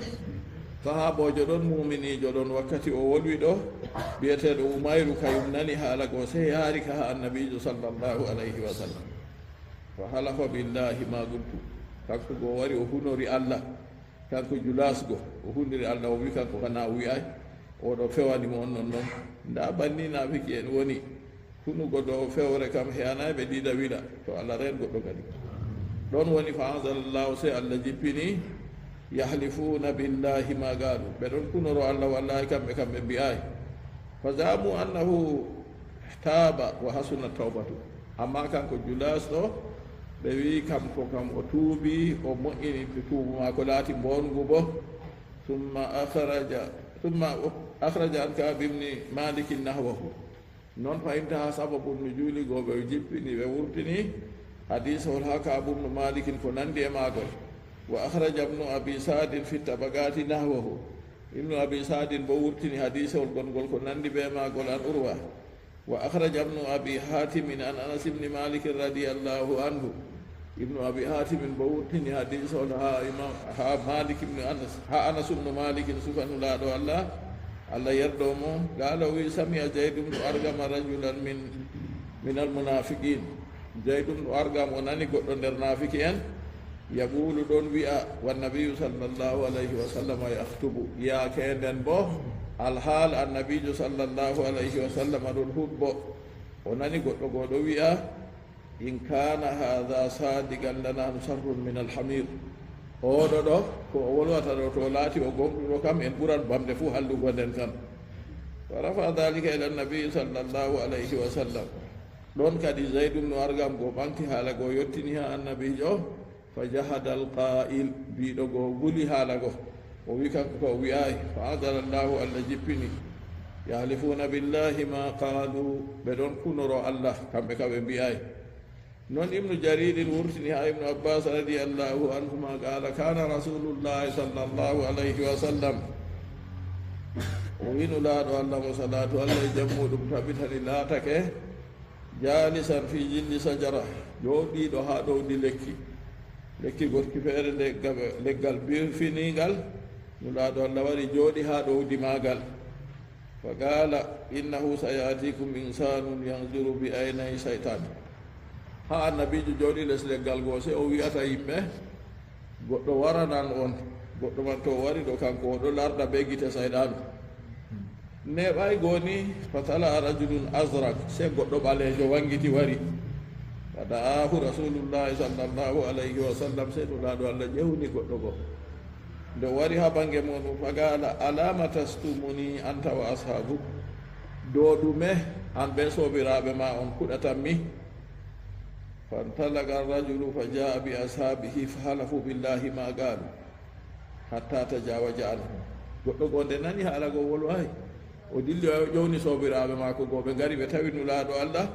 Sahaaboojo ɗon, muuminiijo ɗon, wakkati o wolwi ɗo, bi'eteeɗo Umayru, kayum nani haala go, sey yaari ka haa Annabiijo sallallaahu alayhi wa sallam. Fa halafa billaahi maa qultu. Kanko go wari o hunori Allah. Kanko Julaas go, o huniri Allah, o wi'i kanko kana o wi'aay, o ɗo fewani mo on non non. Ndaa banni naafiki en woni, hunugo dow fewre kam he'anaay ɓe diida wila, to Allah reen goɗɗo kadi. Ɗon woni fa anzalallahu, sey Allah jippini, yahlifuuna billaahi maa qaalu, ɓe ɗon kunoro Allah, wallaahi kamɓe kam ɓe mbi'aay. Fa za'amu annahu taaba wa hasuna tawbatu. Ammaa kanko Julaas ɗo, ɓe wi'i kanko kam o tuubi, o moƴƴini tuubu maako, laati mboongu bo. Summa akhraja, summa akhraja an Ka'b ibn Malik nahwahu. Non fa intaha sababu nujuuli go ɓe jippini, ɓe wurtini hadiisol haa Ka'b ibn Malik ko nandi e maagol. Wa akhraja ibnu Abi Sa'din fi Tabaqaati nahwahu. Ibnu Abi Sa'din bo wurtini hadiisol gongol ko nandi be maagol an Urwa. Wa akhraja ibnu Abi Haatimin an Anas ibn Malik radiyallahu anhu. Ibnu Abi Haatimin bo wurtini hadiisol haa Imam, haa Malik ibn Anas, haa Anas ibn Malik, suka Nulaaɗo Allah, Allah yerdo mo. Qaala, o wi'i, sami'a Zayd ibn Arqama rajulan min, min al-munaafiqiin. Zayd ibn Arqam o nani goɗɗo nder naafiki en, yaquulu, ɗon wi'a, wa nabiyyu sallallahu alayhi wa sallam yakhtubu, yaake nden bo, alhaal annabiijo sallallahu alayhi wa sallam ɗon hutbo. O nani goɗɗo go ɗo wi'a, in kaana haadha saadiqan lanahnu sharrun min alhamiir. Oɗo ɗo, ko o wolwata ɗo, to o laati o gomɗuɗo kam, en ɓuran bamɗe fuu hallugo nden kam. Fa rafa'a dhaalika ila nabiyyi sallallahu alayhi wa sallam. Ɗon kadi Zayd ibn Arqam go ɓaŋgti haala go yottini haa annabiijo, fa jahada al-qaa'il, biiɗo go guli haala go. O wi'i kanko ka o wi'aay, fa anzala Allahu, Allah jippini, yahlifuuna billahi ma qaalu, ɓe ɗon kunoro Allah, kamɓe ka ɓe mbi'aay. Non Ibnu Jariirin wurtini haa Ibnu Abbaas radiyallahu anhuma qaala, kaana Rasuulullahi sallallahu alayhi wa sallam, o wi'i Nulaaɗo Allah mo salaatu Allah e jam muuɗum tabitani laatake, jaalisan fii jilli sajara, jooɗiiɗo haa ɗowdi lekki. Lekki gorki feere nde gabe leggal birfiniingal, Nulaaɗo Allah wari jooɗi haa ɗowdi maagal. Fa qaala, innahu sayatikum insanun yanzuru bi aynay shaytan. Haa annabiijo jooɗi les leggal goo, sey o wi'ata yimɓe, goɗɗo waranan on, goɗɗo man to o wari ɗo, kanko o ɗo larda bee gite sayɗaanu. Neeɓaay goo ni, fa tala rajulun azrak, sey goɗɗo ɓaleejo wangiti wari. Fa da'ahu rasulullahi sallallahu alayhi wa sallam, sey Nulaaɗo Allah ƴewni goɗɗo goo. Nde o wari haa baŋnge muuɗum, fa qaala, alama tastumuni anta wa ashabuk? Dow ɗume an bee soobiraaɓe ma on kuɗatammi? Fantalaqa rajulu fa jaa bi ashabihi fa halafu billahi ma qaalu hatta tajawaja anhu. Goɗɗo goo nde nani haala goo wolwaay. O dilli o ƴewni soobiraaɓe maako goo, ɓe ngari ɓe tawi Nulaaɗo Allah,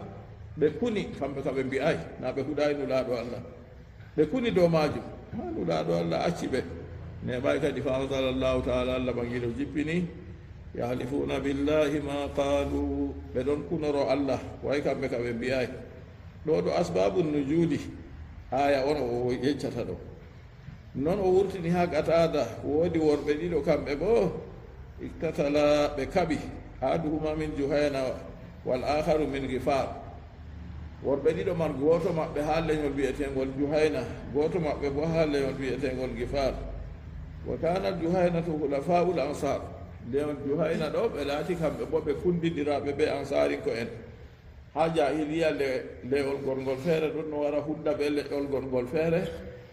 ɓe kuni, kamɓe ka ɓe mbi'aay, naa ɓe huɗaay Nulaaɗo Allah. Ɓe kuni dow maajum, haa Nulaaɗo Allah acci ɓe. Neeɓaay kadi, fa anzala Allahu taala, Allah Ɓaŋgiiɗo jippini, yahlifuna billahi ma qaalu, ɓe ɗon kunoro Allah, way kamɓe ka ɓe mbi'aay. Ɗo ɗo asbaabu nujuuli, aaya on o yeccata ɗo. Non o wurtini haa Qataada, woodi worɓe ɗiɗo kamɓe boo, iktatala, ɓe kaɓi, ahaduhuma min Juhayna wal aakharu min Gifaar. Worɓe ɗiɗo man, gooto maɓɓe haa lenyol wi'eteengol Juhayna, gooto maɓɓe boo haa lenyol wi'eteengol Gifaar. Wa kaanat Juhaynatu hulafa'ul Ansaar. Lenyol Juhayna ɗo, ɓe laati kamɓe boo ɓe kundidiraaɓe bee Ansaariŋko'en. Haa jaahiliya, le-, le'ol gorngol feere ɗon no wara hulda bee le'ol gorngol feere.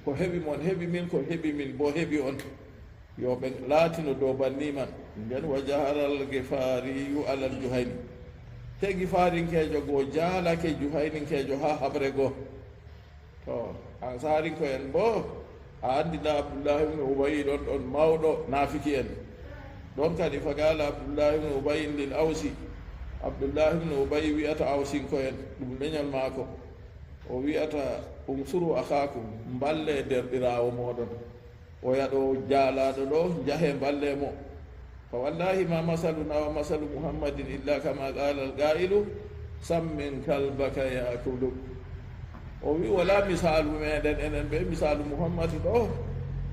Ko heɓi mon heɓi min, ko heɓi min boo heɓi on. Yo ɓe laatino dow banni man. Nden wa jaharal Gifaariyu alal Juhayni. Te Gifaarinkeejo goo jaalake Juhayninkeejo haa haɓre goo. To, Ansaariŋko'en boo, a anndi ndaa Abdullahi ibn Ubayy ɗon, ɗon mawɗo naafiki'en. Ɗon kadi fa qaala Abdullahi ibn Ubayy lil Awsi. Abdullahi ibn Ubayy wi'ata Awsinko'en, ɗum lenyol maako. O wi'ata, unsuru akhaakum, mballe deerɗiraawo mooɗon. Oya ɗo jaalaaɗo ɗo, njahee mballee mo. Fa wallahi ma masaluna wa masalu Muhammadin illa kama qaala al-qaa'ilu, sammin kalbaka ya'kuluk. O wi, walaa misaalu meeɗen enen bee misaalu Muhammadu ɗo,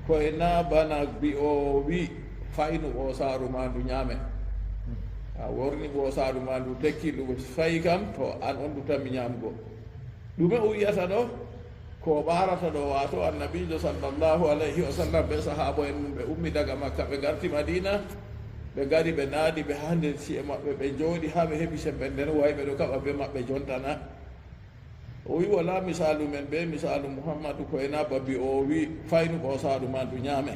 ko e naa bana bi'oowo wi, faynu ɓoosaaru ma ndu nyaame. A worni ɓoosaaru ma ndu tekki ndu fayi kam, to an on ndu tammi nyaamugo. Ɗume o wi'ata ɗo? Ko o ɓaarata ɗo, waato Annabiijo sallallahu alayhi wa sallam bee sahaabo'en mum, ɓe ummi daga Makka, ɓe ngarti Madiina, ɓe ngari, ɓe naaɗi ɓe haa nder ci'e maɓɓe, ɓe njooɗi haa ɓe heɓi semmbe, nden wayi ɓe ɗo kaɓa bee maɓɓe jonta na? O wi, walaa misaalu men bee misaalu Muhammadu, ko e naa ba bi'oowo wi, faynu ɓoosaaru ma ndu nyaame.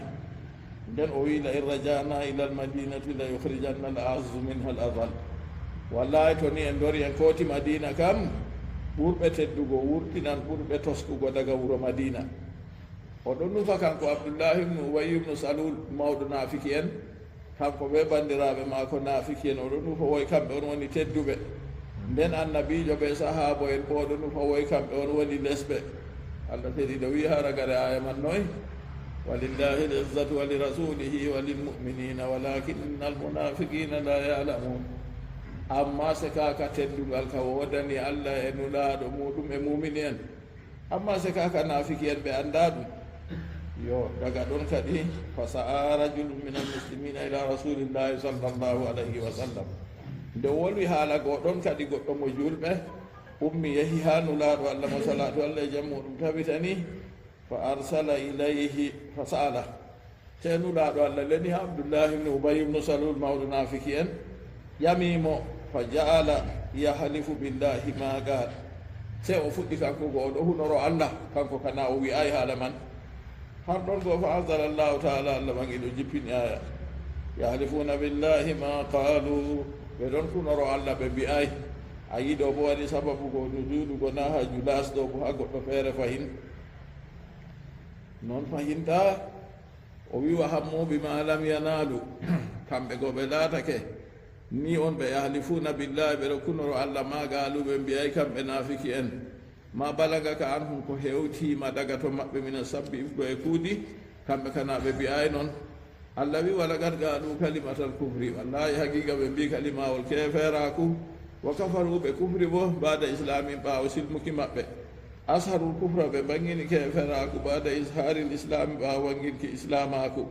Nden o wi'i, la in raja'na ila al-madinati la yukhrijanna al-a'azzu minha al-adhall. Wallahi, to ni en ndori en kooti Madiina kam, ɓurɓe teddugo wurtinan ɓurɓe toskugo daga wuro Madiina. O ɗon nufa kanko Abdullahi ibn Ubayy ibn Salul, mawɗo naafiki'en, kanko bee banndiraaɓe maako naafiki'en, o ɗon nufa woy kamɓe on woni tedduɓe. Nden Annabiijo bee sahaabo'en boo o ɗon nufa woy kamɓe on woni lesɓe. Allah Ceniiɗo wi'i haa ragare aaya man noy? Walillahi al-izzatu wa li rasulihi wa lil mu'minina walakinna al-munafiqina la ya'lamun. Ammaa sekaaka teddungal ka woodani Allah e Nulaaɗo muuɗum e muumini'en. Ammaa sekaaka naafiki'en, ɓe anndaa ɗum. Yo, daga ɗon kadi, fa sa'a rajulun minal muslimina ila rasulillahi sallallahu alayhi wa sallam. Nde o wolwi haala go ɗon kadi, goɗɗo mo juulɓe ummi, yehi haa Nulaaɗo Allah, mo salaatu Allah e jam muuɗum tabitani, fa arsala ilayhi fa sa'ala. Sey Nulaaɗo Allah leni haa Abdullahi ibn Ubayy ibn Salul, mawɗo naafiki'en, ƴami mo, fa ja'ala yahlifu billahi ma qaal. Sey o fuɗɗi kanko go o ɗo hunoro Allah, kanko kana o wi'aay haala man. Har ɗon go fa anzala Allahu ta'ala, Allah Ɓaŋgiiɗo jippini aaya, yahlifuna billahi ma qaalu, ɓe ɗon kunoro Allah ɓe mbi'aay. A yi'i ɗo boo waɗi sababu go nuzulu go na haa Julaas ɗo boo haa goɗɗo feere fahin. Non fahinta, o wi wa hammu bima lam yanalu, kamɓe go ɓe laatake. Ni on ɓe yahlifuna billahi, ɓe ɗo kunoro Allah ma qaalu, ɓe mbi'aay kamɓe naafiki'en. Ma balagaka anhum, ko hewtiima daga to maɓɓe, mina sabbi, ifgo e kuudi, kamɓe kana ɓe mbi'aay non. Allah wi, walaqad qaalu kalimatal kufri, wallahi haqiiqa ɓe mbi kalimawol keeferaaku, wa kafaru, ɓe kufri boo, ba'da islamihim, ɓaawo silmuki maɓɓe. Asharul kufra, ɓe mbaŋŋini keeferaaku, ba'da izharil islaami, ɓaawo waŋŋinki islaamaaku.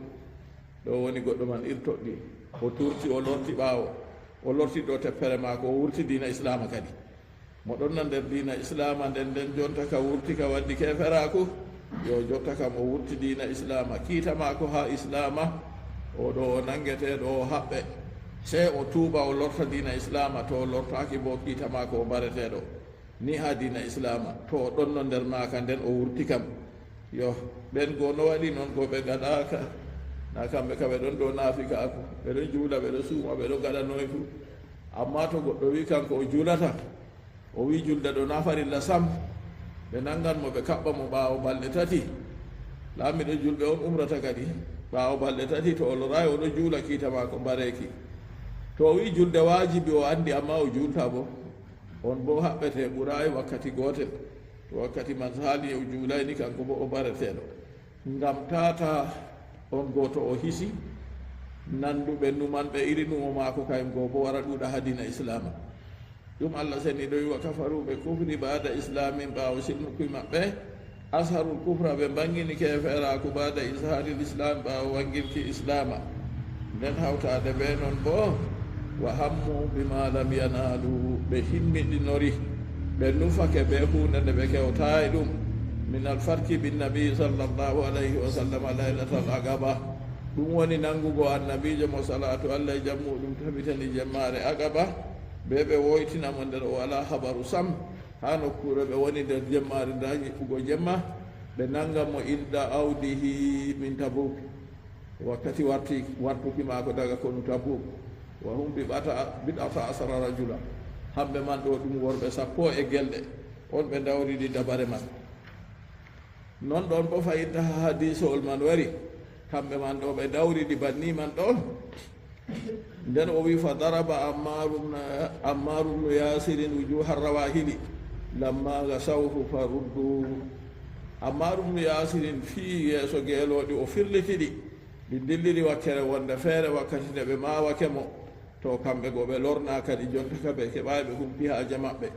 Ɗo woni goɗɗo man irtoɗɗi, o turti, o lorti ɓaawo, o lorti ɗo teppere maako, o wurti diina islaama kadi. Mo ɗon na nder diina islaama nden, nden jonta ka wurti ka waddi keeferaaku, yo jonta kam o wurti diina islaama. Kiita maako haa islaama, o ɗo o naŋgeteeɗo, o haɓɓe. Sey o tuuba, o lorta diina islaama, to o lortaaki boo, kiita maako o mbareteeɗo. Ni haa diina islaama, to o ɗonno nder maaka nden, o wurti kam. Yo, ɓen go no waɗi non go ɓe ngaɗaaka? Na kamɓe ka ɓe ɗon dow naafikaaku, ɓe ɗon juula, ɓe ɗon suuma, ɓe ɗon ngaɗa noy fuu. Ammaa to goɗɗo wi'i kanko o juulata, o wi'i julde ɗo na farilla sam, ɓe naŋgan mo, ɓe kaɓɓa mo ɓaawo balɗe tati. Laamiiɗo julɓe on umrata kadi ɓaawo balɗe tati, to o loraay, o ɗon juula, kiita maako mbareeki. To o wi'i julde waajibi, o anndi, ammaa o juulta boo, on boo haɓɓete, ɓuraay wakkati gootel. To wakkati man saali, o juulayni, kanko boo o mbareteeɗo. Ngam tata on gooto o hisi, nanduɓe numanɓe iri numo maako kayum go boo wara ɗuuɗa haa diina islaama. Ɗum Allah seniiɗo wi'i, "Wa kafaru", ɓe kufri, "ba'da islamihim", ɓaawo silmuki maɓɓe. Asharul kufra, ɓe mbaŋŋini keeferaaku, "ba'da izharil islam", ɓaawo waŋŋinki islaama. Nden hawtaade bee non boo, "wa hammu bima lam yanalu", ɓe himmiɗinori, ɓe nufake bee huunde nde ɓe kewtaay ɗum, "min al farki bin nabi sallallahu alayhi wa sallam laylatal aqaba", ɗum woni naŋgugo annabiijo mo salaatu Allah e jam muuɗum tabitani jemmaare Aqaba, bee ɓe woytina mo nder o walaa habaru sam, haa nokkuure ɓe woni nder jemmaare ndaa nyiɓɓugo jemma, ɓe naŋga mo inda awdihi min Tabuk. Wakkati warti, wartuki maako daga konu Tabuk, "wa hum bid'ata, bid'ata asara rajula", hamɓe man ɗo ɗum worɓe sappo e gelɗe, on ɓe ndawridi dabare man. Non ɗon boo fayinta haa hadiisowol man wari, kamɓe man ɗo ɓe ndawridi banni man ɗo. Nden o wi'i, "Fa daraba Ammaaru bnu, Ammaaru bnu Yaasirin wujuuha rawaahibi, lamma gasawhu fa ruddu." Ammaaru bnu Yaasirin fiyi yeeso geelooɗi, o firliti ɗi. Ɗi ndilliri wakkere wonde feere, wakkati nde ɓe maawake mo. To kamɓe go ɓe lorna kadi, jonta ka ɓe keɓaay ɓe humpi haaje maɓɓe.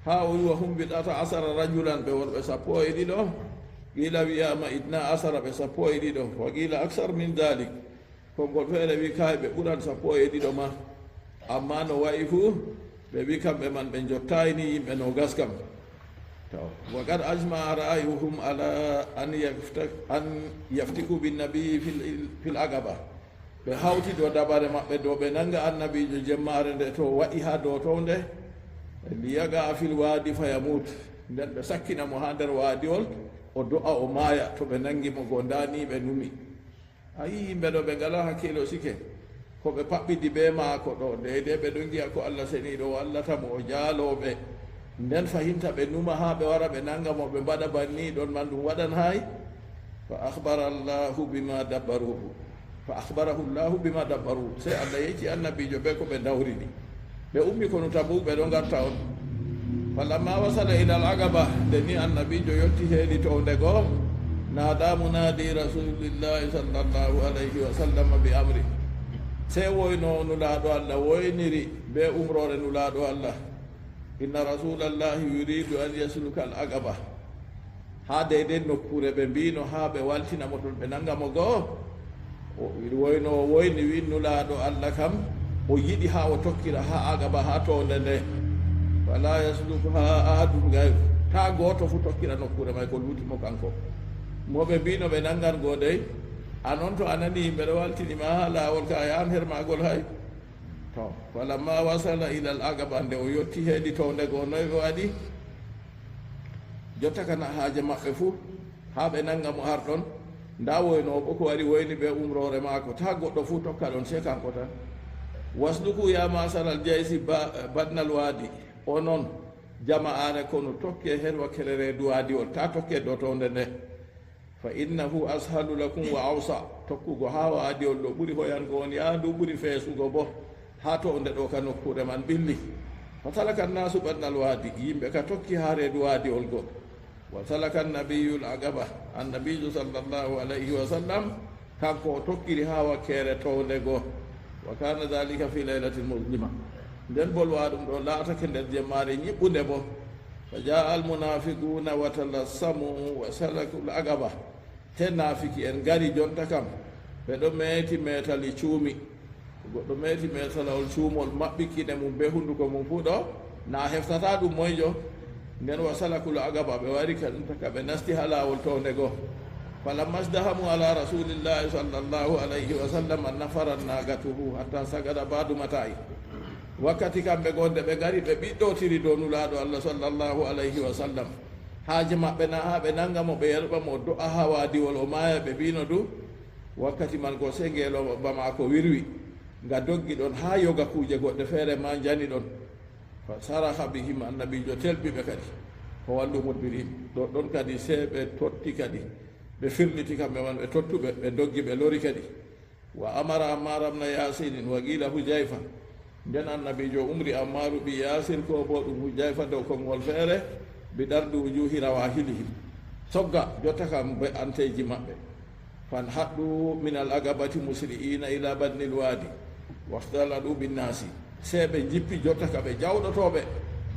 Haa o wi'i, "Wa hum bid'ata asara rajulan", ɓe worɓe sappo e ɗiɗo. Qiila wi'aama, "Itna asara", ɓe sappo e ɗiɗo. Wa qiila, "Aksar min dalik." Konngol feere wi'i, "Kaay, ɓe ɓuran sappo e ɗiɗo ma." Ammaa no wa'i fuu, ɓe wi'i kamɓe man ɓe njottaay ni yimɓe noogas kam. To, wa qad ajma'a ra'ayuhum ala an yafta-, an yaftiku bin nabiyyi fil, fil aqaba. Ɓe hawti dow dabare maɓɓe, dow ɓe nanga annabiijo jemmaare nde to wa'i haa dow townde, li yaqa fil waadi fa yamut. Nden ɓe sakkina mo haa nder waadiwol, o do'a o maaya, to ɓe nangi mo go. Ndaa ni ɓe numi. A yi'i yimɓe ɗo, ɓe ngalaa hakkiilo sike. Ko ɓe paɓɓidi bee maako ɗo, deydey ɓe ɗon ngi'a ko Allah seniiɗo wallata mo, o jaaloo ɓe. Nden fahinta ɓe numa haa ɓe wara ɓe nanga mo, ɓe mbaɗa banni ɗon man, ɗum waɗan haay? Fa akhbara Allahu bima dabbaruhu. Fa akhbarahu Allahu bima dabbaruhu. Sey Allah yecci annabiijo bee ko ɓe ndawridi. Ɓe ummi konu Tabuk, ɓe ɗon ngarta on. Falamma wasala ilal Aqaba, nde ni annabiijo yotti heedi townde goo, naada munaadi Rasulillahi sallallahu alayhi wa sallam bi amri. Sey woynoowo Nulaaɗo Allah woyniri bee umroore Nulaaɗo Allah. Inna Rasulallahi yuridu an yasluka al Aqaba. Haa deydey nokkuure ɓe mbiino haa ɓe waltina mo ton, ɓe nanga mo goo. O woyno, o woyni, wi'i Nulaaɗo Allah kam, o yiɗi haa o tokkira haa Aqaba, haa townde nde. Fala yaslukuha ahadun gayru. Taa gooto fuu tokkira nokkuure may, ko luuti mo kanko. Mo ɓe mbiino ɓe nangan goo dey, a non to a nani yimɓe ɗo waltini ma haa laawol ka, a yahan her maagol hay. To, falamma wasala ilal Aqaba, nde o yotti heedi townde goo, noy ɓe waɗi? Jotta kana haaje maɓɓe fuu, haa ɓe nanga mo har ɗon. Ndaa woynoowo boo ko waɗi, woyni bee umroore maako, taa goɗɗo fuu tokka ɗon, sey kanko tan. Wasluku ya masaral jaysi ba-, badnal waadi, onon jama'aare konu, tokke her wakkere reedu waadiwol, taa tokke dow townde nde. Fa innahu ashalu lakum wa awsa, tokkugo haa waadiwol ɗo ɓuri hoyango on yaadu, ɓuri feesugo boo. Haa townde ɗo ka nokkuure man ɓilli. Fa salaka annaasu badnal waadi, yimɓe ka tokki haa reedu waadiwol go. Wa salaka annabiyul aqaba, annabiijo sallallahu alayhi wa sallam, kanko o tokkiri haa wakkeere townde go. Wa kana dhalika fi laylatin muslima. Nden bolwa ɗum ɗo laatake nder jemmaare nyiɓɓunde boo. فجاء المنافقون وتلثموا وسلكوا العقبة. He naafiki en ngari jonta kam, ɓe ɗo meeti meetali cuumi. Goɗɗo meeti meetalawol cuumol, maɓɓi kiiɗe mum bee hunnduko mum fuu ɗo, na heftata ɗum moyjo. Nden وسلكوا العقبة, ɓe wari ka jonta ka, ɓe nasti haa laawol townde go. فلما ازدحموا على رسول الله صلى الله عليه وسلم نفرت ناقته حتى سقط بعض متاعه. Wakkati kamɓe goo nde ɓe ngari, ɓe ɓiɗɗootiri dow Nulaaɗo Allah sallallahu alayhi wa sallam. Haaje maɓɓe na haa ɓe nannga mo, ɓe yerɓa mo, do'a haa waadiwol, o maaya, ɓe mbi'no du. Wakkati man go sey ngeelooba maako wirwi, nga doggi ɗon haa yoga kuuje goɗɗe feere ma njani ɗon. فصرخ بهم, Annabiijo telɓi ɓe kadi. فولوا مدبرين. Ɗoɗɗon kadi sey ɓe totti kadi. Ɓe firliti kamɓe man, ɓe tottuɓe, ɓe doggi, ɓe lori kadi. وأمر عمار بن ياسر وقيل حذيفة. Nden Annabiijo umri Ammaaru ɓii Yaasir, koo boo ɗum Hudayfa, dow konngol feere, بضرب وجوه رواحلهم. Sogga, jotta kam be anteeji maɓɓe. فانحطوا من العقبة مسرعين إلى بطن الوادي واختلطوا بالناس. Sey ɓe njippi jotta ka ɓe jawɗotooɓe.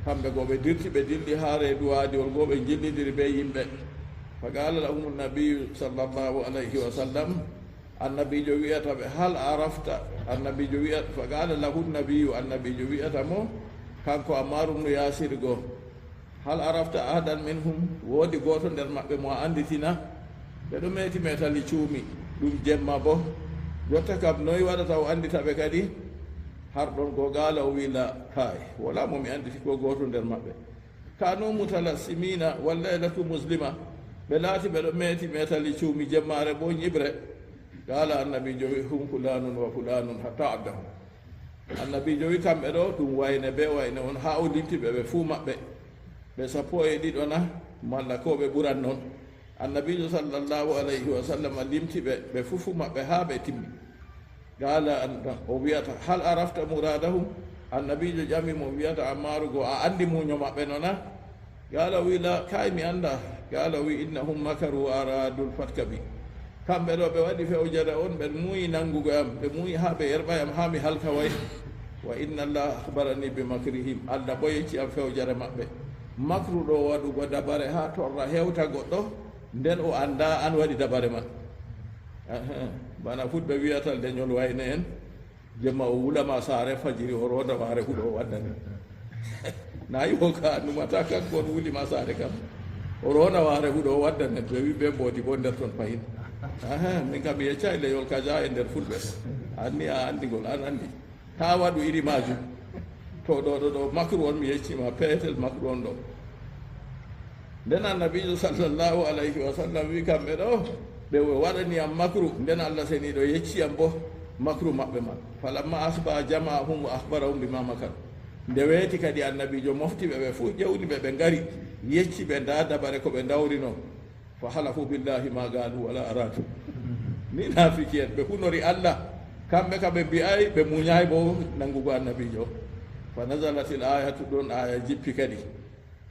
Kamɓe go ɓe dirti, ɓe dilli haa reedu waadiwol go, ɓe njillindiri bee yimɓe. فقال لهم النبي صلى الله عليه وسلم, Annabiijo wi'ata ɓe, هل عرفت؟ Annabiijo wi'ata, فقال له النبي, Annabiijo wi'ata mo, kanko Ammaaru ibnu Yaasir go, هل عرفت أحدا منهم؟ Woodi gooto nder maɓɓe mo a annditi na? Ɓe ɗo meeti meetali cuumi, ɗum jemma boo. Jotta kam, noy waɗata o anndita ɓe kadi? Har ɗon go قال, o wi'i, لا, kaay, walaa mo mi annditi koo gooto nder maɓɓe. كانوا متلثمين والليلة مظلمة. Ɓe laati ɓe ɗo meeti meetali cuumi, jemmaare boo nyiɓre. قال, Annabiijo wi'i, هم فلان وفلان حتى عدهم. Annabiijo wi'i, kamɓe ɗo ɗum wayne bee wayne on, haa o limti ɓe, ɓe fuu maɓɓe. Ɓe sappo e ɗiɗo na, malla koo ɓe ɓuran non. Annabiijo sallallahu alayhi wa sallam limti ɓe, ɓe fuu fuu maɓɓe haa ɓe timmi. قال, o wi'ata, هل عرفت مرادهم؟ Annabiijo ƴami mo, wi'ata Ammaaru go, a anndi muuyo maɓɓe non na? قال, o wi'i, لا, kaay, mi anndaa. قال, o wi'i, إنهم مكروا وأرادوا الفتك بي. Kamɓe ɗo ɓe waɗi fewjere on, ɓe muuyi nanngugo yam, ɓe muuyi haa ɓe yerɓa yam, haa mi halka way. وإن الله أخبرني بمكرهم. Allah boo yecci am fewjere maɓɓe. Makru ɗo waɗugo dabare haa torra hewta goɗɗo, nden o anndaa an waɗi dabare man. Ahaa, bana Fulɓe wi'ata lenyol wayne en. Jemma o wula ma saare, fajiri o ronda waare huɗo o wadda nder. Na yi o ka numata kanko on wuli ma saare kam. O ronda waare huɗo o wadda nder. Ɓe wi bee mboodi boo nder ton fahin. Aha, min kam mi yeccay lenyol kaja e nder Fulɓe. Anni a anndi ngol, an anndi. Taa waɗu iri maajum. To ɗo, ɗo, ɗo makru on mi yecci ma, peetel makru on ɗo. Nden Annabiijo sallallahu alayhi wa sallam wi'i kamɓe ɗo, ɓe waɗani yam makru, nden Allah Seniiɗo yecci yam boo makru maɓɓe man. فلما أصبح جمعهم وأخبرهم بما مكروا. Nde weeti kadi Annabiijo mofti ɓe, ɓe fuu ƴewni ɓe, ɓe ngari, yecci ɓe ndaa dabare ko ɓe ndawrino. فحلفوا بالله ما قالوا ولا أرادوا. Ni naafiki en, ɓe hunori Allah, kamɓe ka ɓe mbi'aay, ɓe munyay boo nanngugo Annabiijo. فنزلت الآية, ɗon aaya jippi kadi.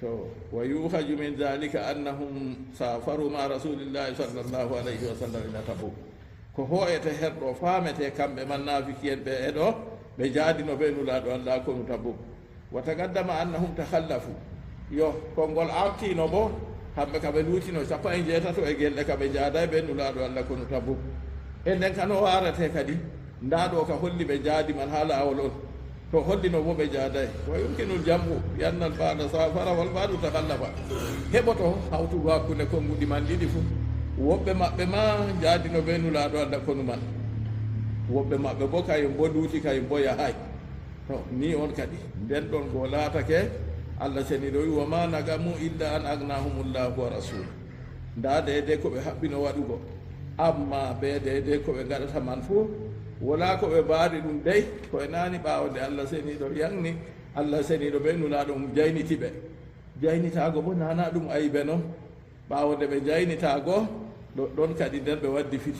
To, ويؤخذ من ذلك أنهم سافروا مع رسول الله صلى الله عليه وسلم إلى تبوك. Ko hoo'ete her ɗo, faamete kamɓe man naafiki'en ɓe e ɗo, ɓe njaadino bee Nulaaɗo Allah konu Tabuk. وتقدم أنهم تخلفوا. Yo, konngol aartiino boo, kamɓe ka ɓe luutino, sappo e njeetato e gelle ka ɓe njaadaay bee Nulaaɗo Allah konu Tabuk. E nden ka no waarete kadi, ndaa ɗo ka holli ɓe njaadi man haa laawol on. To hollino boo ɓe njaadaay. ويمكن الجمع بأن البعض سافر والبعض تخلف. Heɓoto hawtugo hakkunde konnguɗi man ɗiɗi fuu. Woɓɓe maɓɓe ma njaadino bee Nulaaɗo Allah konu man. Woɓɓe maɓɓe boo kayum boo luuti, kayum boo yahaay. To, ni on kadi. Nden ɗon go laatake, Allah Seniiɗo wi'i, وما نقموا إلا أن أغناهم الله ورسوله. Ndaa deydey ko ɓe haɓɓino waɗugo. Ammaa bee deydey ko ɓe ngaɗata man fuu, walaa ko ɓe mbaadi ɗum dey, ko e naani ɓaawo nde Allah Seniiɗo yaŋni, Allah Seniiɗo bee Nulaaɗo mum jayniti ɓe. Jaynitaago boo naana ɗum aybe non. Ɓaawo nde ɓe jaynitaago, ɗoɗɗon kadi nden ɓe waddi fitina.